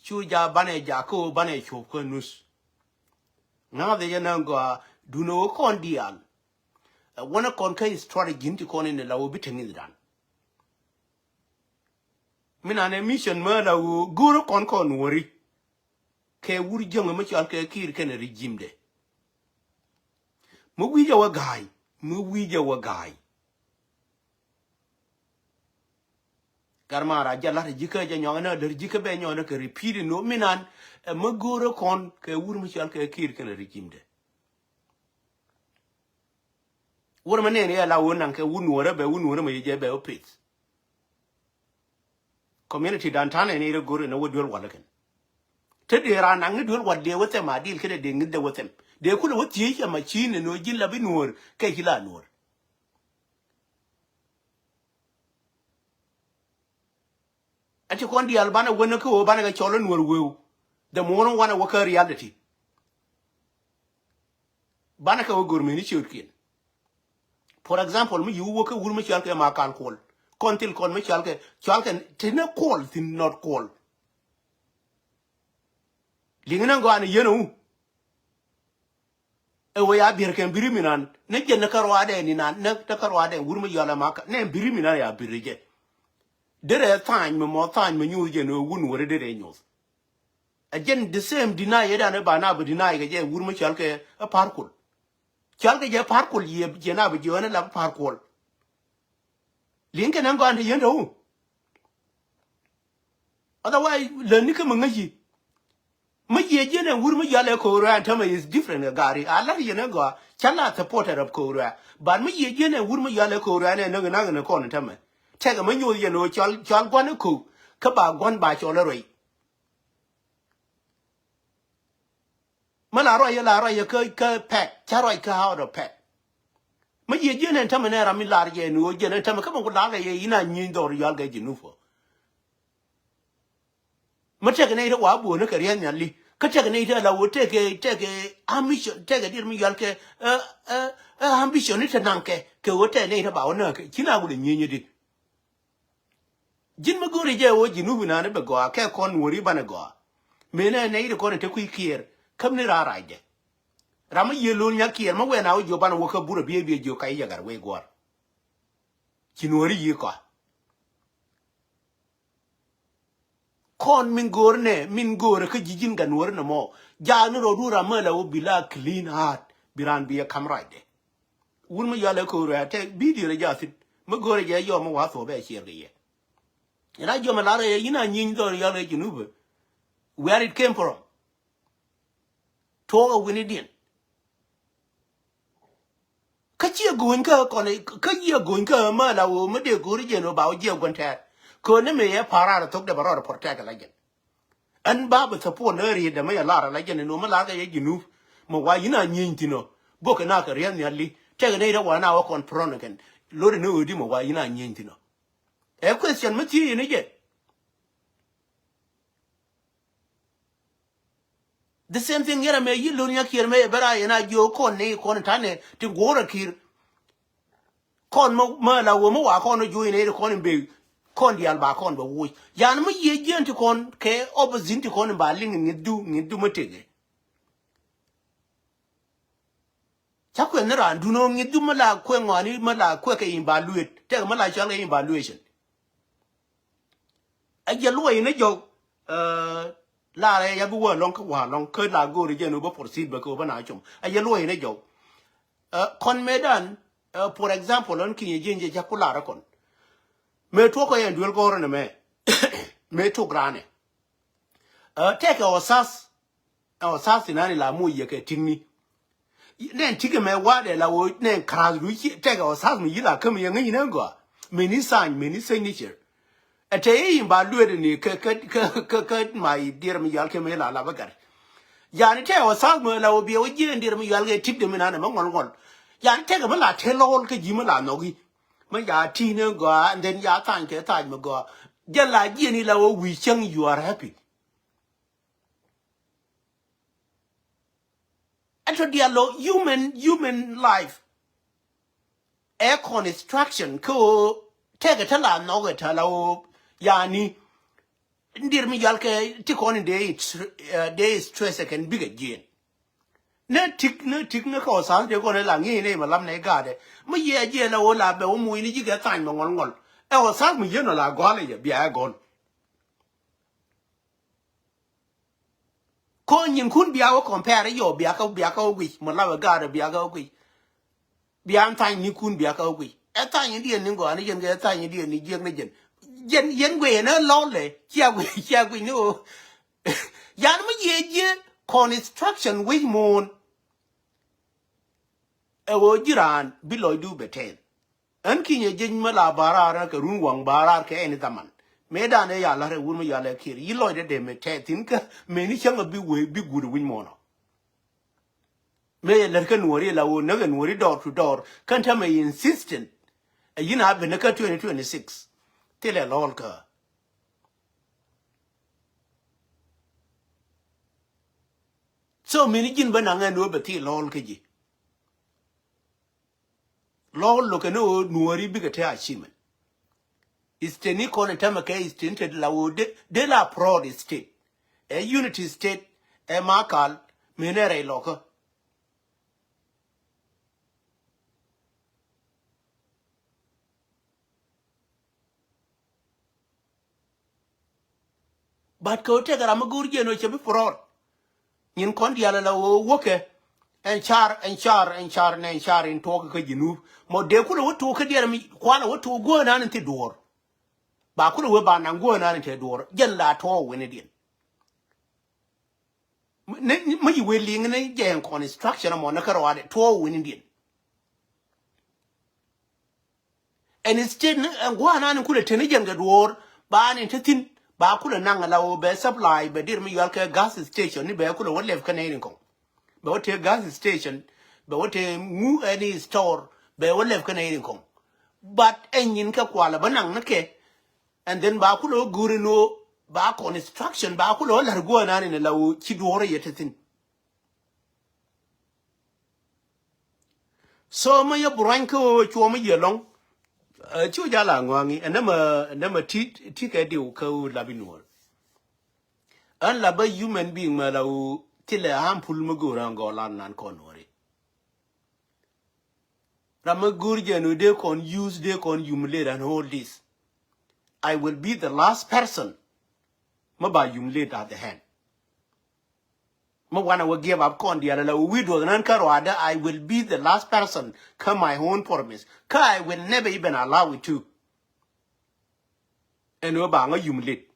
cu ja banɛ jak kä ɣöö banɛ cuɔ̱p kä nuth. Ŋa̱thɛ jɛ nä gɔaa duundɛ ɣöö kɔn diaal. Ɛ wänä kɔn kä strategy in ti kɔn in ɛ la ɣöö bi te ŋi̱thdan. Mi nanɛ mission mä la ɣöö go̱o̱rä kɔn kɔn wäri. Kɛ wur jäŋä mi cɔal kɛ kir kɛnɛ regime dɛ. Mi wi̱cɛ wä ga̱a̱y, mi wi̱cɛ wä ga̱a̱y. Car ma ra jɛ lat ji̱ kä jɛ nyɔŋ ni a lär ji̱ kä bɛ nyɔŋ ni kɛ repeat ni mi nan. Ɛ mi go̱o̱rä kɔn kɛ wur mi cɔal kɛ Kiir kɛnɛ regime dɛ. Wur mi nɛn yɛ la wur naŋ kɛ wur nuɔrä bɛ wur nuɔrä mi yɛ jɛ bɛ wä pith. Community dan tanɛ ni rɛ go̱o̱rä ni wä duel walä kɛn. Te dee ra naŋ ni duel wal dee wä thɛm a dil kɛ dee dee ŋi̱th dee wä thɛm. Dee kulɛ wä thiec a machine ni nɔ ji̱n la bi nuɔr kɛ ci la nuɔr. A ci kɔn diaal banɛ wänä kä ɣöö banɛ kɛ cɔl in wär wëë. The more wanɛ wä kä reality. Banɛ kɛ wä gör meni ciötkiɛn. For example, mi yiw wä kä wur mi cɔal kɛ ma kal kuɔl. Kɔn thil kɔn mi cɔal kɛ, cɔal kɛ ti ni kuɔl thin not kuɔl. Liŋ ni gɔaa ni yɛn wu. Ɛ wee ya bier kɛn biri mi nan ni jɛ ni kä ruaadɛ ni nan ni kä ruaadɛ wur mi yɔl ɛ ma kä ni biri mi nan ya biri jɛ. Derɛ tha̱a̱ny mi mɔ tha̱a̱ny mi nyuuth jɛ ni wun weri derɛ nyuuth. Ɛ jɛn the same deny yɛ dan ɛ ba na bi deny kɛ jɛ wur mi cɔal kɛ ɛ par kul. Cɔal kɛ jɛ par kul yɛ jɛ na bi jiɛ wä ni la bi par kul. Liŋ kɛ ni gɔaa ni yɛn tɔ wu. Otherwise lä ni kä mi ŋäci. Mi yiëë jiɛn ɛn wur mi yɔal ɛ ko̱o̱k ruɛ̈ɛ̈n tämɛ is different ɛ gari a la̱t yɛn ɛ gɔaa. Ca la supporter of ko̱o̱k ruɛ̈ɛ̈ but mi yiëë jiɛn ɛn wur mi yɔal ɛ ko̱o̱k ruɛ̈ɛ̈n ɛ näk näk ni kɔn tämɛ. Tɛkɛ mi nyoth yɛn ɣöö cɔl cɔl gua̱n ɛ ko̱o̱k kä ba gua̱n ba cɔl ɛ ruɛy. Mi la ruac yɛ la ruac yɛ kä kä pɛt ca ruac kä out of pɛt. Mi yiëë jiɛn ɛn tämɛ nɛ ram mi lar jɛ ni ɣöö jiɛn ɛn tämɛ kä mi ku lar kɛ yɛ in a nyieny dhɔr yɔal kɛ ji̱ nupɔ. Mi tɛk nɛy ti wa buɔ̱ɔ̱ni kɛ riɛth nhiali kä tɛk nɛy ti ala wä tɛkɛ tɛkɛ ambition tɛkɛ diet mi yual kɛ ɛ ɛ ɛ ambition ni te naŋ kɛ kɛ wä tɛk nɛy ti ba wä näk kɛ ci na wulɛ nyieny di. Ji̱n mi go̱ri jɛ wä ji̱ nupi nani bɛ gɔaa kɛ kɔn wä ri banɛ gɔaa. Mënɛ nɛy ti kɔn te kui̱ kiɛɛr käm ni raa racdɛ. Ram mi yiëë lo̱l nyak kiɛɛr mi wɛn a wä jiɔ banɛ wä kä burɛ biɛ biɛ jiɔ kac yɛ gat wee guɔ̱r. Ci nuɔ̱ri yiëë kɔa. Kɔn min go̱o̱r nɛ min go̱o̱r kä ji̱ ji̱n gan wär nɛ mɔ. Jaak ni rɔɔdu ram mɛ la wä bi la clean heart bi raan bi ɛ kam racdɛ. Wun mi yɔal ɛ ko̱o̱r ɛ tɛ video rɛ jaathin mi go̱o̱r ɛ jɛ yɔm mi wa̱a̱ thuɔ̱ɔ̱p ɛ ciɛɛr kɛ yɛ. Yɛn a jiɔm ɛ lar ɛ yɛ yin a nyiny dhɔr yɔal ɛ junubä. Where it came from. Tuɔɔk ɛ wini diɛn. Kä ciɛ go̱o̱ny kä kɔn kä ciɛ go̱o̱ny kä mä la wä mä dee go̱o̱ri jɛn wä ba wä jiɛ guɛn tɛɛr. Kä ni mëë yɛ pa̱a̱r raar thok dee bɛ rɔɔd protect la jɛn. Ɛn ba bɛ support ni riet dee mä yɛ lar la jɛn ni wä mä lar kɛ yɛ ji̱ nup. Mä wa yin a nyieny thin ɔ bok kɛ na kɛ riɛth nhial li tɛk ni rɛ wa na wä kɔn prɔn kɛn. Lori ni ɣöö di mä wa yin a nyieny thin ɔ. Ɛ question mä thiec ni jɛ. The same thing yɛrɛ mɛ yi lon nya kiɛr mɛ yɛ bɛ ra yɛn a jiö kɔn ni kɔn tanɛ ti guɔrɛ kir. Kɔn mɛ mɛ la wä mɛ wa kɔn juɔy ni kɔn in bɛ kɔn dial ba kɔn bɛ wuc yan mɛ yie jiɛn ti kɔn kɛ opposition ti kɔn in ba liŋ ŋi̱th du ŋi̱th du mɛ tege. Ca kuɛn ni raan dun ɔ ŋi̱th du mɛ la kuɛ ŋɔani mɛ la kuɛ kɛ evaluate tɛk mɛ la cual kɛ evaluation. A jɛ luɔi ni jɔw. Laarɛ ya bi wä lɔŋ kä wa lɔŋ kä la go̱o̱ri jɛ ni wä bä proceed bä kä wä bä na com a jɛ luɔi ni jɔw. Kɔn mëëdan, for example ɔn kinyɛ jiɛn jɛ ja̱ ku laarɛ kɔn. Mëë tuɔk kɔ yɛn duel gɔ̱rä ni mɛ mëë tok raanɛ. Tɛkɛ ɔ sath. Ɛ ɔ sath inani la moc yɛ kɛ ti̱kni. Nɛn ti̱kɛ mɛ wa̱dɛ la ɣöö nɛn karath du ci tɛkɛ ɔ sath mi yi̱ la käm yɛ ŋäc inɛ gɔaa. Meni sign meni signature. Ɛ te i̱ in ba lueet ni kä kä kä kä kä ma i̱ diɛr mi yɔal kɛ mɛ la la bä gat. Yani tɛkɛ ɔ sath mi la ɣöö biɛ wä jiɛn diɛr mi yɔal kɛ ti̱kdɛ mi nanɛ mɛ ŋɔl ŋɔl. Yani tɛkɛ mi la te lɔl kä ji̱ mi la nhɔki. Mi ya ti̱i̱n in gɔaa and then ya thany kɛ thany mi gɔaa. Jɛ la jiɛn i̱ la ɣöö wi̱i̱ cäŋ you are happy. Ɛn tɔ dial lɔ human human life. Ɛ construction kä ɣöö tɛkɛ tä la nhɔkɛ tä la ɣöö yani. Ndir mi yal kɛ ti kɔn in dee dee stress ɛ kɛn bikɛ jiɛn. Nɛ tik nɛ tik nɛ kɛ ɣöö tha̱a̱ŋ tëë kɔn ɛ la ŋi̱i̱c nɛ imɛ lam nɛ gaatɛ mi yiɛ jiɛn la ɣöö la bɛ wä muc ni ji̱ kɛ thany mɛ ŋɔl ŋɔl. Ɛ ɣöö tha̱a̱ŋ mi yieen ɔ la gɔ̱a̱l ɛ yɛ bia ɛ gɔ̱l. Kɔ nyinkun bia wä compare yɔ bia kä bia kä wä guic mɔ la wä gaatɛ bia kä wä guic. Bia an thany ni kun bia kä wä guic ɛ thany ni diɛn ni gɔaa ni jɛn kɛ ɛ thany ni diɛn ni jiɛk ni jɛn. Yɛn, yɛn guic ɛn ɣän lɔl lɛ, cia guic, cia guic ni ɣöö. Yan mi yiëë ji̱ construction wi̱c muun. Ɛ ɣöö ji̱ raan bi lɔcdu bɛ tɛth. Ɣän kinyɛ jiec mi la ba raar kɛ run waŋ ba raar kɛ ɛn i̱ thaman. Mëë dan ëë ya la̱r ɛ wur mi yɔal ɛ Kiir. Yi̱ lɔcdä dee mi tɛth thi̱n kä mëë ni cäŋ ɛ bi wee bi guut ɛ wi̱c muɔnɔ. Mëë yɛ lät kä nuɔ̱ɔ̱ri la ɣöö näk ɛ nuɔ̱ɔ̱ri door to door. Kän täämɛ insistent. Ɛ yi̱n a ben kä twenty twenty-six. Thilɛ lɔɔl kä. So mëë ni ji̱n bä naŋ ɛn ɣöö bɛ thil lɔɔl kä ji̱. Lɔɔl lo̱kɛ ni ɣöö nuɔ̱ɔ̱ri bikɛ te achievement. State ni kɔn in täämɛ kɛ state ni te la ɣöö de, de la proud state. Ɛ unity state, ɛ Makal, mëë nɛ rɛy lɔkä. But kɛ ɣöö tëëkɛ ram mi go̱o̱r jiɛn ɣöö cɛ bi proud. Nyin kɔn diaal ala ɣöö wäkɛ. Ɛn car, ɛn car, ɛn car, nɛ ɛn car in tuɔɔk kä Junub. Mɔ dee kulɛ wä tuɔɔk kä diaal mi kualɛ wä tuɔɔk guäär nan in thi duɔɔr. Ba kulɛ wä ba naŋ guäär nan in te duɔɔr. Jɛn la tuɔɔk winidiɛn. Mi, mi, mi yi wee liŋ ni jɛ ɛn construction mɔ ni kä ruaadɛ tuɔɔk winidiɛn. Ɛn state ni ɛn gua̱a̱th nan in kulɛ teni jɛn kɛ duɔ̱ɔ̱r ba ni te thi̱n ba kulɛ naŋ ala ɣöö bɛ supply bɛ dir mi yual kɛ gas station ni bɛ kulɛ wä lɛp kä nɛy ni kɔŋ. Bɛ wä te gas station, bɛ wä te ŋu ɛn store bɛ wä lɛp kä nɛy ni kɔŋ. But ɛn nyin kɛ kualɛ bä naŋ ni kɛ. And then ba kulɛ wä go̱o̱ri ni ɣöö ba construction ba kulɛ wä la̱r gua̱a̱th nan in ala ɣöö ci duɔ̱ɔ̱r yɛ te thi̱n. So mä yɛ burany kä ɣöö cuɔ mä yɛ lɔŋ. Ɛ, ci wä jal a ŋɔaŋi ɛn nɛmɛ, ɛn nɛmɛ ti, ti kɛ diw kä ɣöö lapi nuɔr. Ɛn la bä human being mɛ la ɣöö thilɛ harmful mä go̱o̱r ɛn gɔɔ lan nan kɔn nuɔri. Ram mä go̱o̱r jɛ nu dee kɔn use dee kɔn humiliate and all this. I will be the last person mä ba humiliate at the hand. Mi wanɛ wä give up kɔn diaal ala wä wi̱i̱ duɔth nän kä ruaadä, I will be the last person kä my own promise. Kä I will never even allow it to. Ɛn wä ba ŋä humiliate.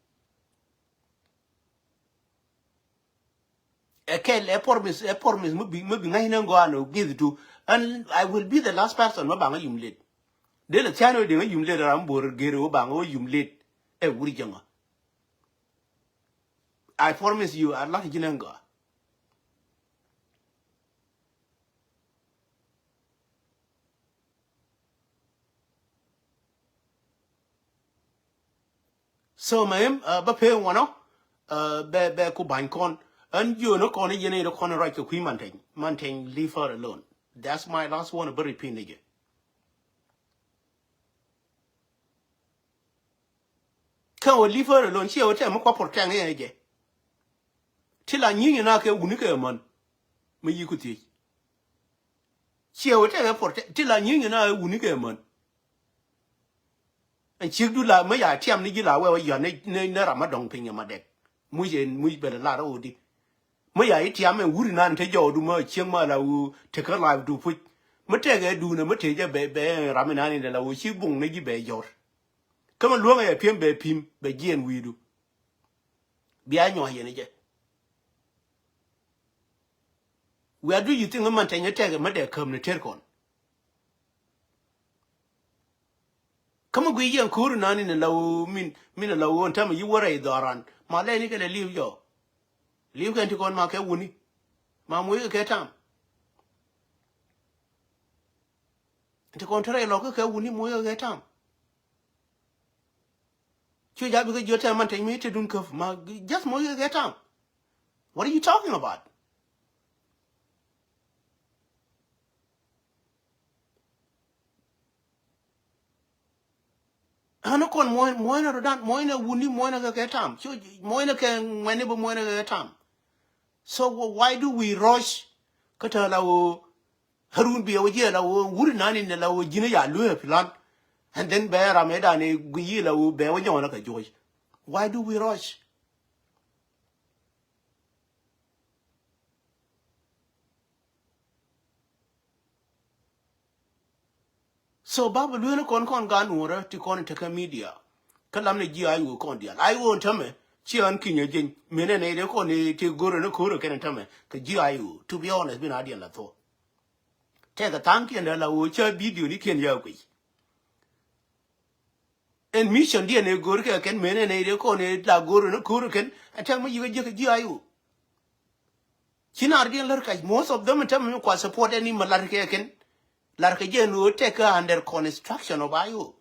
Ɛ kɛl ɛ promise, ɛ promise mi bi, mi bi ŋa̱cnä ŋɔaani wä give it to. And I will be the last person mi ba ŋä humiliate. Dee lɛ thia̱a̱n wä dee ŋä humiliate ram bo̱r geri wä ba ŋä wä humiliate. Ɛ wur jäŋä. I promise you, a lat ji̱n ɛn gɔaa. So mɛ im, uh, bä pee ŋuɔnɔ, uh, bɛ, bɛ ku ba̱ny kɔn. Ɛn jiön kɔn i̱ yɛn i̱ kɔn ruac kɛ kui̱ manteny. Manteny, leave her alone. That's my last one, bä repeat ni jɛ. Kä wä leave her alone, ciɛ wä tɛm mi kua protect ni jɛ. Ti la nyi̱i̱ŋ na kɛ wuni kɛ män. Mi yi ku thiec. Ciɛ wä tɛm protect, ti la nyi̱i̱ŋ na kɛ wuni kɛ män. Ɛn ciek du la mi ya tiam ni ji̱ la wɛ wä yɔn ni, ni, ni ram ma dɔŋ piny ma dɛk. Muc ɛn muc bɛ la lar wä di. Mi ya i̱ tiam ɛn wuri nan te jɔwdu mi cieŋ ma la wu tekä life du puc. Mi tɛkɛ duunɛ mi te jɛ bɛ, bɛ ram inan in la wu ci buŋ ni ji̱ bɛ jɔr. Kä mi luäŋɛ yɛ pi̱em bɛ pi̱m bɛ jiɛn wi̱i̱du. Bia nyuɔ̱c yɛn jɛ. Where do you think man tɛnyɛ tɛkɛ mi dɛ käm ni ter kɔn? Kä mi gui yɛn ko̱o̱ri nan in la wu min, min la wu ɛn tämɛ yi wä rɛy dhɔran. Ma lɛni kɛ lɛ li̱w jɔ. Li̱w kɛn ti kɔn ma kɛ wuni. Ma muc kɛ kɛ tam. Ti kɔn te rɛy lɔk kɛ kɛ wuni muc kɛ kɛ tam. Cu ja̱ bi kɛ jiöt tɛm man tɛny mi te dun käp ma just muc kɛ kɛ tam. What are you talking about? Ɣän kɔn muɔ̱ɔ̱ny, muɔ̱ɔ̱ny na rɔ̱dan, muɔ̱ɔ̱ny na wuni, muɔ̱ɔ̱ny na kɛ kɛ tam. Cu muɔ̱ɔ̱ny na kɛ ŋuɛni bä muɔ̱ɔ̱ny na kɛ kɛ tam. So wh-, why do we rush? Kä te la ɣöö Harun biɛ wä jiɛ la ɣöö wuri nani ni la ɣöö ji̱n ya luee plan. And then bɛ ram ɛ dani gui yi la ɣöö bɛ wä nyɔɔn kɛ juɔc. Why do we rush? So ba bi lueeni kɔn kɔn gan nuɔrä ti kɔn tekä media. Kä lam ni ji̱ I O kɔn diaal. I O ɛn tämɛ, ci ɣän ki̱ny ɛ jieny. Mënɛ nɛy dee kɔn ni ti go̱rɛ ni ko̱rɛ kɛn ɛn tämɛ. Kɛ ji̱ I O, to be honest, bi na diɛn la thuɔ̱k. Tɛkɛ tha̱a̱ŋkiɛn dee la ɣöö cä video ni kiɛn ya guic. Ɛn mission diɛn ɛ go̱r kɛ kɛn mënɛ nɛy dee kɔn ni la go̱rɛ ni ko̱rɛ kɛn. Ɛ tɛk mi yikä jiäk ji̱ I O. Ci nar diɛn lär kac, most of them ɛn tämɛ mi kua support ɛn ni mɛ lar kɛ kɛn. Lar kɛ jɛ ni ɣöö tɛkɛ under construction of I O.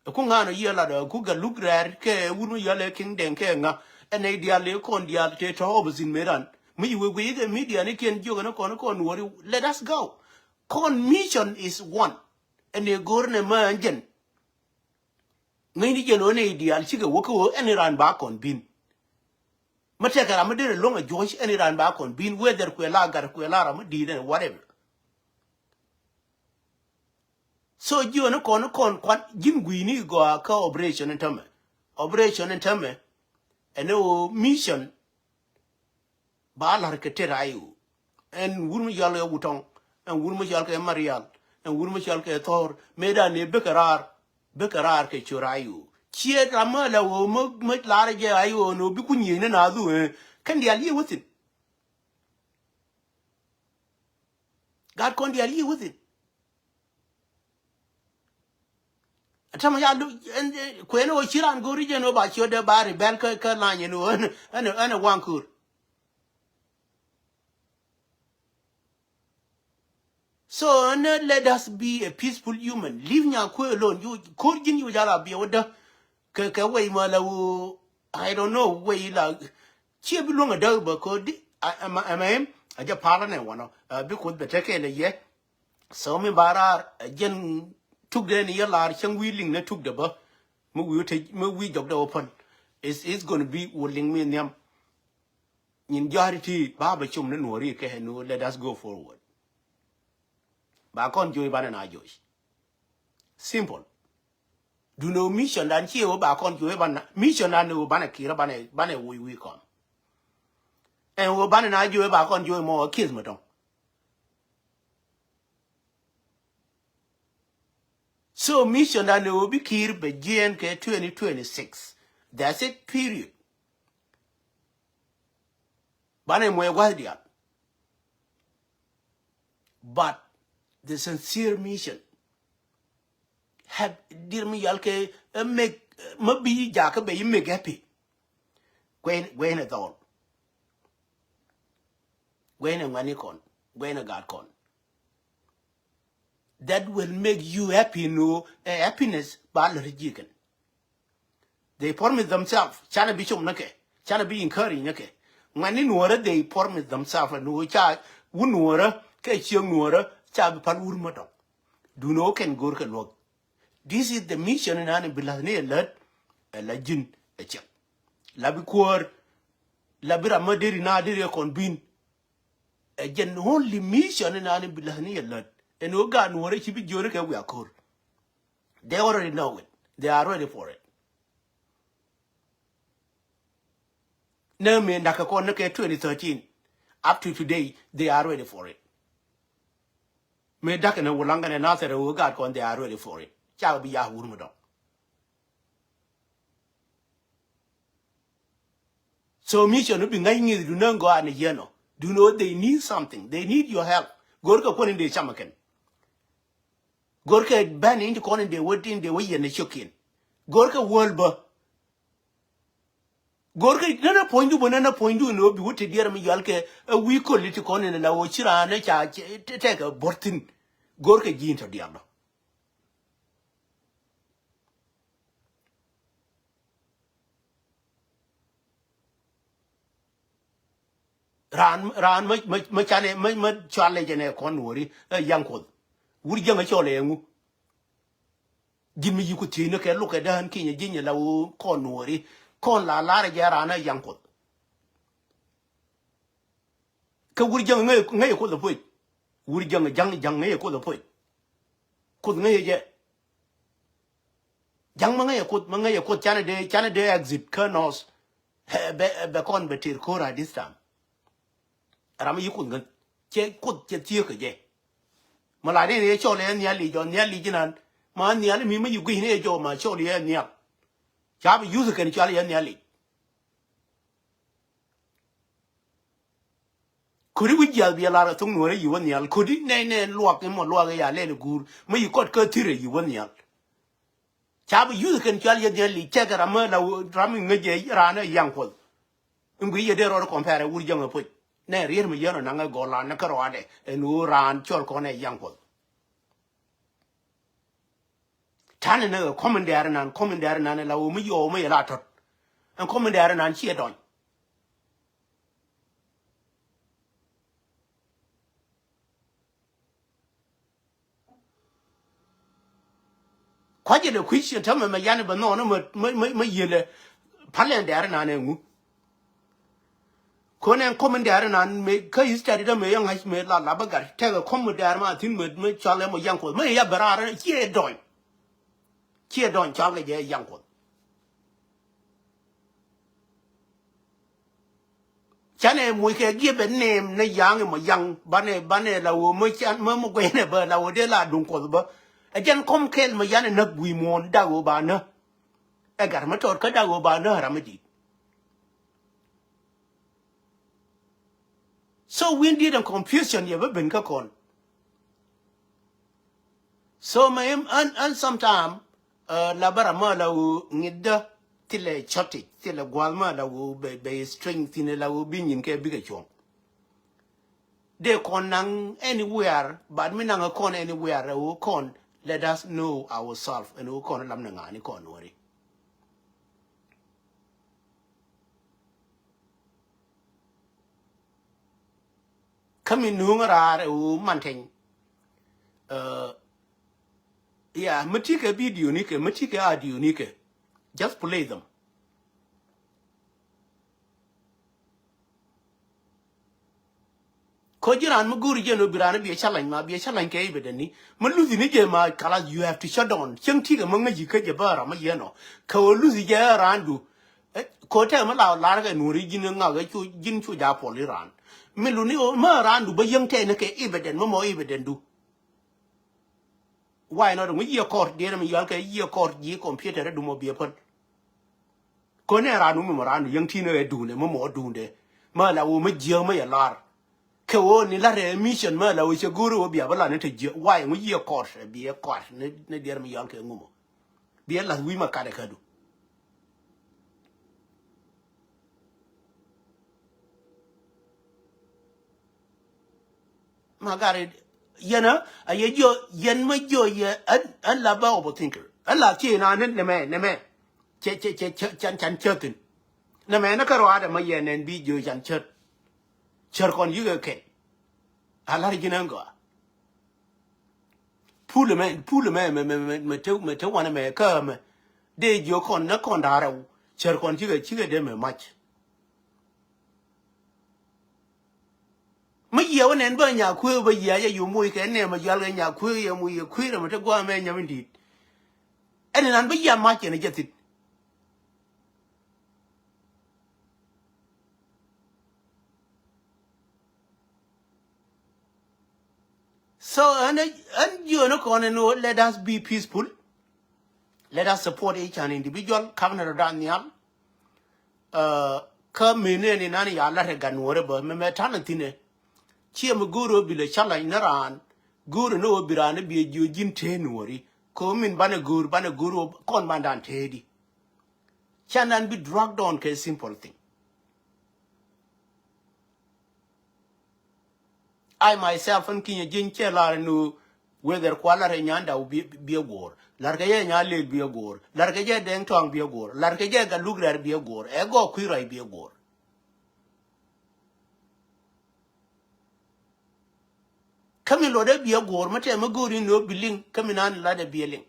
Ɛ ku ŋa̱n ɔ yiëë lat ɔ, ɛ ku Gatluak Rɛɛr kɛ wut mi yɔl ɛ King Deng kɛ ŋa. Ɛn nɛy diaal ëë kɔn diaal tëë tɔ̱ opposite mëë ran. Mi yi wek guic kɛ media ni kiɛn jiök ɛn kɔn kɔn Nuɔ̱ɔ̱ri. Let us go. Kɔn mission is one. Ɛn ëë go̱o̱r nɛ mä ɛn jɛn. Ŋäcni jɛn ɣöö nɛy diaal cikɛ wä kä ɣöö ɛn ran ba kɔn bin. Mä tɛkɛ ram mi derɛ lo̱ŋ a juɔ̱c ɛn ran ba kɔn bin, whether kuɛ la gat kuɛ la ram mi di̱i̱t ɛn whatever. So jiɔni kɔn kɔn kuan ji̱n gui̱ni gɔaa kä operation in tämɛ. Operation in tämɛ. Ɛn ɣöö mission ba la̱r kɛ tet I O. Ɛn wur mi cɔal kɛ Wutɔŋ, ɛn wur mi cɔal kɛ Marial, ɛn wur mi cɔal kɛ Thɔr, mëëdan ni bikɛ raar, bikɛ raar kɛ ciöt I O. Ciɛ ram mi la ɣöö mi, mi la̱r jɛ I O ni ɣöö bi ku nyiecni naath ɣöö kɛn diaal yiëë wä thi̱n. Gaat kɔn diaal yiëë wä thi̱n. Täämɛ ya lu, ɛn, ɛn, kuɛn ɣöö ci raan go̱o̱ri jɛn ɣöö ba ciötdɛ ba rebel kä, kä lany ɛn ɣöö ɛn, ɛn, ɛn ɛ waŋ köör. So, ɛn, let us be a peaceful human. Leave Nyakuei alone. Ju, ko̱r ji̱n ju jal a biɛ wädä. Kɛ, kɛ wei ma la ɣöö, I don't know, wei la. Ciɛ bi luäŋ a däk bä ko̱r di, a, ɛmɛ, ɛmɛ, a jɛ palä nɛ wanɔ. A bi Kuoth bɛ tekɛ lɛ yɛ. So mi ba raar, ɛ jɛn tukdɛ ni yɛ lar cäŋ wi̱i̱ liŋ ni tukdɛ bä. Mi wi̱i̱ te, mi wi̱i̱ jɔkdɛ wä pän. It's, it's gonna be wä liŋ mi nhiam. Nyin jɔ̱a̱ri ti ba bɛ com ni Nuɔ̱ɔ̱ri kɛ ni wä, let us go forward. Ba kɔn jo̱o̱c banɛ na jo̱o̱c. Simple. Duno mission dan ci wä ba kɔn jo̱o̱c banɛ, mission dan ni wä banɛ kir banɛ, banɛ wi̱i̱ wi̱i̱ kɔn. Ɛn wä banɛ na jo̱o̱c ba kɔn jo̱o̱c mɔ kieth mɛ tɔŋ. So mission dan ni wä bi kir bɛ jiɛn kɛ twenty twenty-six. That's it, period. Banɛ muɛ gua̱th diaal. But the sincere mission have dir mi yal kɛ, eh, make, eh, ma bi jakä bɛ yi make happy. Guɛn, guɛn ɛ dhɔl. Guɛn ɛ ŋuani kɔn. Guɛn ɛ gaat kɔn. That will make you happy, no, eh, happiness ba lɛ ri ji̱ kɛn. They promise themselves. Canɛ bi com ni kɛ. Canɛ bi encourage ni kɛ. Ŋuɛ̈tni Nuɔ̱ɔ̱rä, they promise themselves. Ɛn ɣöö ca wut Nuɔ̱ɔ̱rä kɛ cieŋ Nuɔ̱ɔ̱rä ca bi pal wur mi dɔ̱ŋ. Duundɛ ɣöö kɛn go̱o̱rkɛ luɔ̱k. This is the mission in an bi la̱thni ɛ lät. Ɛ la ji̱n ɛ ciɛk. La bi kuäär. La bi ram mi deri na deri ɛ kɔn bin. Ɛ jɛn only mission in an bi la̱thni ɛ lät. Ɛn ɣöö gaat Nuɔ̱ɔ̱rä ci bi jiööri kɛ wiak ko̱r. They already know it. They are ready for it. Nɛ mëë da̱kɛ kɔn ni kɛ twenty thirteen. Up to today, they are ready for it. Mëë da̱kɛ ni Wulaŋ kɛnɛ Nathɛr ɛ ɣöö gaat kɔn, they are ready for it. Cakɛ bi ya̱a̱k wur mi dɔ̱ŋ. So mission bi ŋäc ŋi̱i̱cdu ni gɔaa ni yɛn ɔ. Duundɛ ɣöö they need something. They need your help. Go̱rkɛ kuäär in dee cam ɛ kɛn. Go̱rkɛ bɛ̈n in ti kɔn in dee wä, in dee wä yɛn ɛ cio̱kiɛn. Go̱rkɛ wäl bä. Go̱rkɛ nänä puɔ̱nydu bä, nänä puɔ̱nydu in ɣöö bi wä te diɛɛr mi yɔalkɛ ɛ wi̱i̱ köli ti kɔn in la ɣöö ci raan ɛ ca tɛkɛ buɔ̱r thi̱n. Go̱rkɛ ji̱ in tɔ diaal dɔ. Raan, raan mä, mä, mä canɛ, mä, mä cɔalɛ jɛn ɛ kɔn Nuɔ̱ɔ̱ri, ɛ yaŋ Kuoth. Wur jäŋ ɛ cɔl ɛ ŋu. Ji̱n mi yi ku thiecni kɛ lukɛ dään kinyɛ ji̱ nyɛ la ɣöö kɔn Nuɔ̱ɔ̱ri. Kɔn la lar ɛ jɛ raan ɛ yaŋ Kuoth. Kä wur jäŋ ŋäcɛ, ŋäcɛ Kuoth ɛ puɔ̱c. Wur jäŋ, jäŋ, jäŋ ŋäcɛ Kuoth ɛ puɔ̱c. Kuoth ŋäcɛ jɛ. Ja̱ŋ mi ŋäcɛ Kuoth, mi ŋäcɛ Kuoth canɛ dee, canɛ dee exit kä North. Ɛ, bɛ, bɛ kɔn bɛ tëër ko̱r at this time. Ram mi yi Kuoth ŋäc. Cɛ Kuoth cɛ thieekä jɛ. Ma la ni ni cɔl yɛ nhial ic jɔ nhial ic inan. Ma nhial mi ma yi guic ni yɛ jɔ ma cɔl yɛ nhial. Ca bi yuth kɛn cɔal yɛ nhial ic. Kodi wi̱c jiath biɛ lar a thok nuɔrɛ yi wä nhial. Kodi nɛy nɛ luak in mɔ luak ya lɛl guur. Ma yi kɔt kä thirɛ yi wä nhial. Ca bi yuth kɛn cɔal yɛ nhial ic cɛ kɛ ram la ram in ŋäc jɛ ran ɛ yaŋ kuɔth. In gui yɛ dee rɔɔd compare wur jäŋ ɛ puc. Nɛ riet mi yɛn ɔ naŋ ɛ gɔl an nɛ kä rɔadɛ ɛn ɣöö raan cɔl kɔn ɛ yaŋ kuɔth. Ta̱nɛ nɛ ɛ kɔmin dɛɛr inan kɔmin dɛɛr inan ɛ la ɣöö mi yɔw mi yɛ la tɔt. Ɛn kɔmin dɛɛr inan ciɛ dɔny. Kua̱c ilɛ kui̱c in täämɛ mɛ yani bɛ nhɔɔnä mɛ mɛ mɛ mɛ yielɛ. Palɛn dɛɛr inan ɛŋu. Kɔn ɛn kɔm in dɛɛr inan mɛ kä history dä mɛ yɛ ŋa̱c mɛ la la bä gat tɛkɛ kɔm in dɛɛr ma thi̱n mɛ mɛ cɔalɛ mɔ yaŋ kuɔth mɛ ya bɛ raar ciɛ dɔny. Ciɛ dɔny cɔalkɛ jɛ yaŋ kuɔth. Canɛ moc kɛ giɛ bɛ nɛɛm ni yaŋ imɔ yaŋ banɛ banɛ la wee mɔ can mɔ mɔ guɛnɛ bä la wee dee la duŋ kuɔth bä. Ɛ jɛn kɔm kɛl mɔ yanɛ näk gui̱ muɔ̱ɔ̱n dak wee ba nä. Ɛ gat mɔ tɔɔt kä dak wee ba nä ram mi di̱i̱t. So wi̱n di̱i̱t ɛn confusion yɛ bä ben kä kɔn. So ma im an an sometime la bä ram ma la wu ŋi̱tdä thilɛ shortage thilɛ gua̱a̱th ma la wu bɛ bɛ strength thin la wu bi nyin kɛ bikɛ cuɔ̱ŋ. Dee kɔn naŋ anywhere but mi naŋ kɔn anywhere wu kɔn let us know ourselves ɛn wu kɔn lam ni ŋa̱a̱ni kɔn wari. Kä mi nuŋ raar ɛ wu manteny. Ya mi ti kɛ video ni kɛ mi ti kɛ audio ni kɛ. Just play them. Ko ji̱ raan mi go̱o̱ri jɛ nɔ bi raan biɛ challenge ma biɛ challenge kɛ ibedeni mi luthi ni jɛ ma kalas you have to shut down cieŋ ti kɛ mi ŋäci kä jɛ bä ram mi yɛn ɔ kɛ ɣöö luthi jɛ raan du. Ko tɛk mi la lar kɛ nuɔri ji̱n ŋak ji̱n cu ja pɔl iran. Mi luni ɣöö mi raan du bä yäŋ tɛk ni kɛ ibeden mi mɔ ibeden du. Why not ŋu yiɛ kɔr diɛn mi yɔal kɛ yiɛ kɔr ji̱ computer du mɔ biɛ päl. Könɛ raan wumɛ mɔ raan yäŋ ti̱n ɛ duundɛ mɔ mɔ duundɛ. Mä la wumɛ jiäk mä yɛ lar. Kɛ woo ni la rɛ mission mä la wumɛ cɛ go̱o̱r wumɛ bia bä la ni te jiäk. Why ŋu yiɛ kɔr ɛ biɛ kɔr ni diɛr mi yɔal kɛ ŋumɔ. Biɛ lath wi̱i̱ ma katɛ kädu. Ma gari yɛn a yɛ jiɔ yɛn ma jiɔ yɛ an la ba overthinker an la ci na ni nɛmɛ nɛmɛ. Cɛ cɛ cɛ cɛ can can cɛ thin. Nɛmɛ ni kɛ ruaadɛ ma yɛ nɛn bi jiɔ can cɛ. Cɛr kɔn yikɛ kɛ a lar ji̱n ɛn gɔaa. Pul mɛ pul mɛ mɛ mɛ mɛ te mɛ te wanɛ mɛ kä mɛ dee jiɔ kɔn nä kɔn da̱rɛ wu cɛr kɔn cikɛ cikɛ dee mɛ mac. Mi yiɛ wä nɛn bä nya kueer bä yiɛ a yɛ yom woc kɛ nɛ mɛ jual kɛ nya kueer yɛ mu yɛ kueer mɛ te guam mɛ nyam in di̱i̱t. Ɛn nan bä yiɛ mac kɛn jɛ thit. So ɛn ɛn jiön kɔn ɛn ɣöö let us be peaceful. Let us support each and individual. Kamnɛ rɔ dan nhial. Kä mëë nɛɛni nan ya lat ɛ gat nuɔ̱ɔ̱rɛ bä mɛ mɛ ta̱nɛ thi̱nɛ. Ciɛ mi go̱o̱r ɣöö bi lɛ challenge ni raan go̱o̱r ni ɣöö bi raan ni biɛ jiö ji̱n tëë nuɔ̱ɔ̱ri. Kɛ ɣöö min banɛ go̱o̱r banɛ go̱o̱r ɣöö kɔn bandan tëëdi. Can nan bi drag down kɛ simple thing. I myself in kinyɛ jieny cɛ lar ni whether kua lar ɛ nyan daw biɛ guɔr lar kɛ yɛ nya lel biɛ guɔr lar kɛ yɛ dɛŋ tɔŋ biɛ guɔr lar kɛ yɛ gat luk rɛr biɛ guɔr ɛ gɔk kui̱ rɔy biɛ guɔr. Kä mi luɔt ɛ biɛ guɔr mi tɛm mi go̱o̱ri ni wä bi liŋ kä mi nan lat ɛ biɛ liŋ.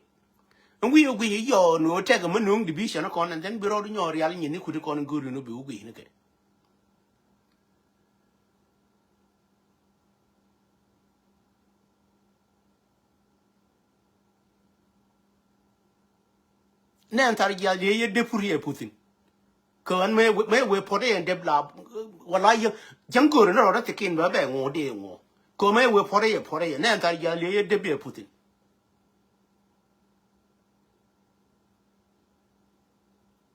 Ɛn wi̱i̱ ɛ gui̱c ɛ yɔɔ ni wä tɛk ɛ mi nuŋ division kɔn and then bi rɔɔd nyɔɔr rial nyin ni kut kɔn go̱o̱ri ni wä bi wä gui̱c ni kɛ. Nɛn thar jial yee yee dep pur yee puthin. Kɛ ɣän mëë mëë wee puɔt yɛn dep la wala yäŋ jäŋ go̱o̱r ni rɔɔdä thikin bä bɛ ŋuɔ dee ŋuɔ. Ko̱mɛ wee puɔ̱rɛ yɛ, puɔ̱rɛ yɛ. Nɛ ɛn thar jiaŋ liɛ yɛ dep yɛ Putin.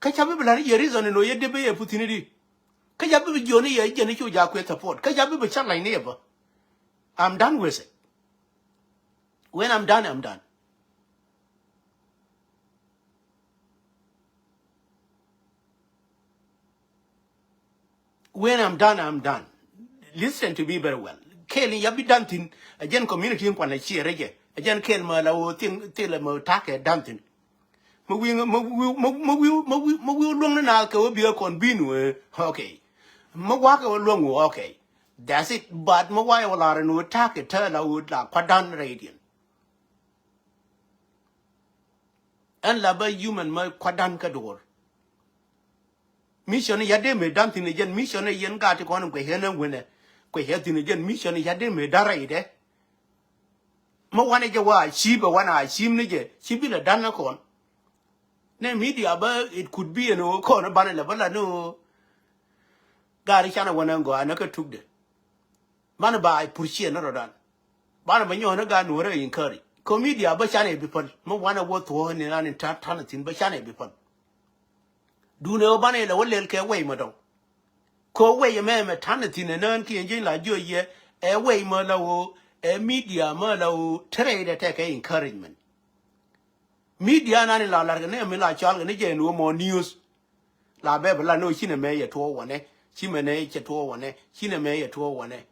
Kä ca bi bi la̱r yɛ reason in ɣöö yɛ dep yɛ Putin di. Kä ca bi bi jiɔni yɛ jɛn i̱ cu jaak kuɛ support. Kä ca bi bi challenge ni yɛ bä. I'm done with it. When I'm done, I'm done. When I'm done, I'm done. Listen to me very well. Kɛɛl in ya bi dan thin, a jɛn community in kuan a ciɛ rɛcɛ. A jɛn kɛɛl ma la wä thil, thil ma ta̱kɛ dan thin. Ma wi̱i̱, ma wi̱i̱, ma wi̱i̱, ma wi̱i̱, ma wi̱i̱ luäŋ ni naath kɛ wä bikɛ kɔn bi̱i̱n wee. Okay. Ma wa̱a̱ kɛ wä luäŋ wä, okay. That's it. But ma wa̱a̱ yɛ wä lar in wä ta̱kɛ tääl a wä la kuat dan rɛydiɛn. Ɛn la bä human mä kua̱dan kä duɔ̱ɔ̱r. Mission ya dee mëë dan thi̱n ɛ jɛn mission ɛ yɛn gaat ti kɔn in kuɛ yɛn ɛ wenɛ. Kuɛ yɛ thi̱n ɛ jɛn mission ya dee mëë dan rɛydɛ. Mä wanɛ jɛ wa a ciip ɛ wanɛ a ciip ni jɛ ci bi lɛ dan ɛ kɔn. Nɛ media bä it could be ɛn ɣöö kɔn ɛ banɛ lɛ bä la ni ɣöö. Gaat ti canɛ wanɛ ŋɔaanɛ kä tukdɛ. Banɛ ba purciɛ ni rɔ̱dan. Banɛ ba nyɔ̱ɔ̱n ni gaat nuɔ̱ɔ̱rä encourage. Kɔ media bä canɛ bi päl. Mi wanɛ wä thuɔ̱ɔ̱k ni nan in ta̱n ta̱n thi̱n bä canɛ bi päl. Duundɛ ɣöö banɛ lɛ wä lɛl kɛ wɛy mɛ dɔ̱ŋ. Kɔ wɛy ɛmɛ mɛ ta̱n thi̱n ɛ nään kiɛ ji̱n la jiɔ yɛ. Ɛ wɛy mɛ la ɣöö ɛ media mɛ la ɣöö te rɛydɛ tekɛ encouragement. Media nan in la la̱rkɛ ni ɛmi la cɔalkɛ ni jɛ in wä mɔ news. La bɛ bi la ni wä ci nɛ mɛ yɛ tuɔɔk wanɛ, ci mɛ nɛ cɛ tuɔɔk wanɛ, ci nɛ mɛ yɛ tuɔɔk wanɛ.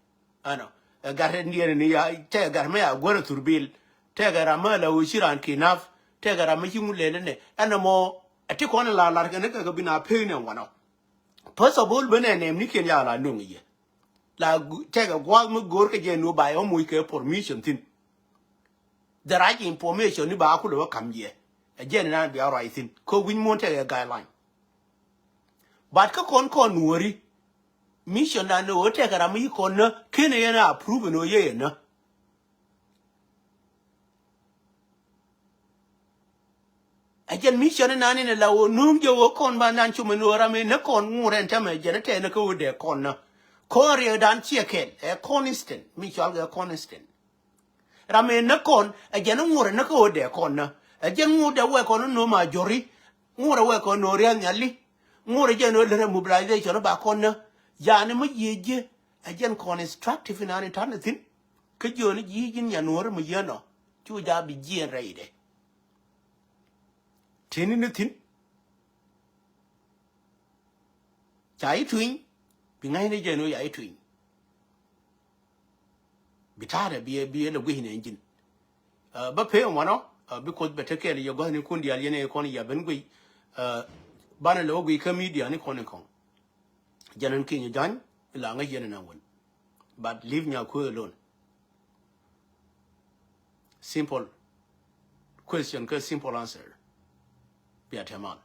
Ɛnɔ ɛ gat in diɛn ni ya tɛkɛ gat mɛ ya guärɛ thurbil. Tɛkɛ ram mɛ la wä ci raan kinaf. Tɛkɛ ram mɛ ci ŋu lɛl nɛ ɛnɔ mɔ. Ɛ ti kɔn in la la̱rkɛ ni kɛ kɛ bi na pek nɛ wanɔ. First of all, ben ɛ nɛm ni kiɛn ya la nuŋ yɛ. La gu- tɛkɛ gua̱a̱th mi go̱o̱r kɛ jɛ nu ba yɛ muc kɛ permission thi̱n. The right information ni ba kulɛ wä kam yɛ. Ɛ jɛn inan bia ruac thi̱n kä wi̱ny muɔ̱n tɛkɛ guideline. But kä kɔn kɔn nuɔ̱ri mission dan ni ɣöö tɛkɛ ram mi yi kɔn nä kenɛ yɛn a approve ni ɣöö yɛ yɛ nä. Ɛ jɛn mission inan in la ɣöö nuŋ jɛ ɣöö kɔn ba nan cum in ɣöö ram in nä kɔn ŋurɛ in tämɛ jɛn itɛn kä ɣöö dee kɔn nä. Kɔn riɛkdan ciɛ kɛl ɛ constant mi cɔal kɛ constant. Ram in nä kɔn ɛ jɛn ŋurɛ nä kä ɣöö dee kɔn nä. Ɛ jɛn ŋur dee wɛ kɔn in nööm a jɔri. Ŋurɛ wɛ kɔn in nööm ria̱th nhiali. Ŋurɛ jɛn ɣöö lärɛ mobilization ba kɔn nä. Yani mi yiëë ji̱ ɛ jɛn constructive inan in ta̱n ithin. Kä jiöni ji̱ ji̱n nyan nuɔ̱ɔ̱ri mi yien ɔ cu ja bi jiɛɛn rɛydɛ. Tini ni thi̱n. Ca yi tuiny bi ŋa̱cni jɛ ni wä ya yi tuiny. Bi ta̱a̱dɛ bi bi lɛ gui̱cni ɛn ji̱n. Bä pee wanɔ because bɛ te kɛɛl yɛ gua̱thni kun diaal yɛn ɛ kɔn ya ben guic. Banɛ lɛ wä guic kä media ni kɔn in kɔŋ. Jɛn ɛn kinyɛ ja̱ny la ŋäc yɛn ɛn ɛn wän. But leave Nyakuoth alone. Simple question kä simple answer. Bia tɛmal.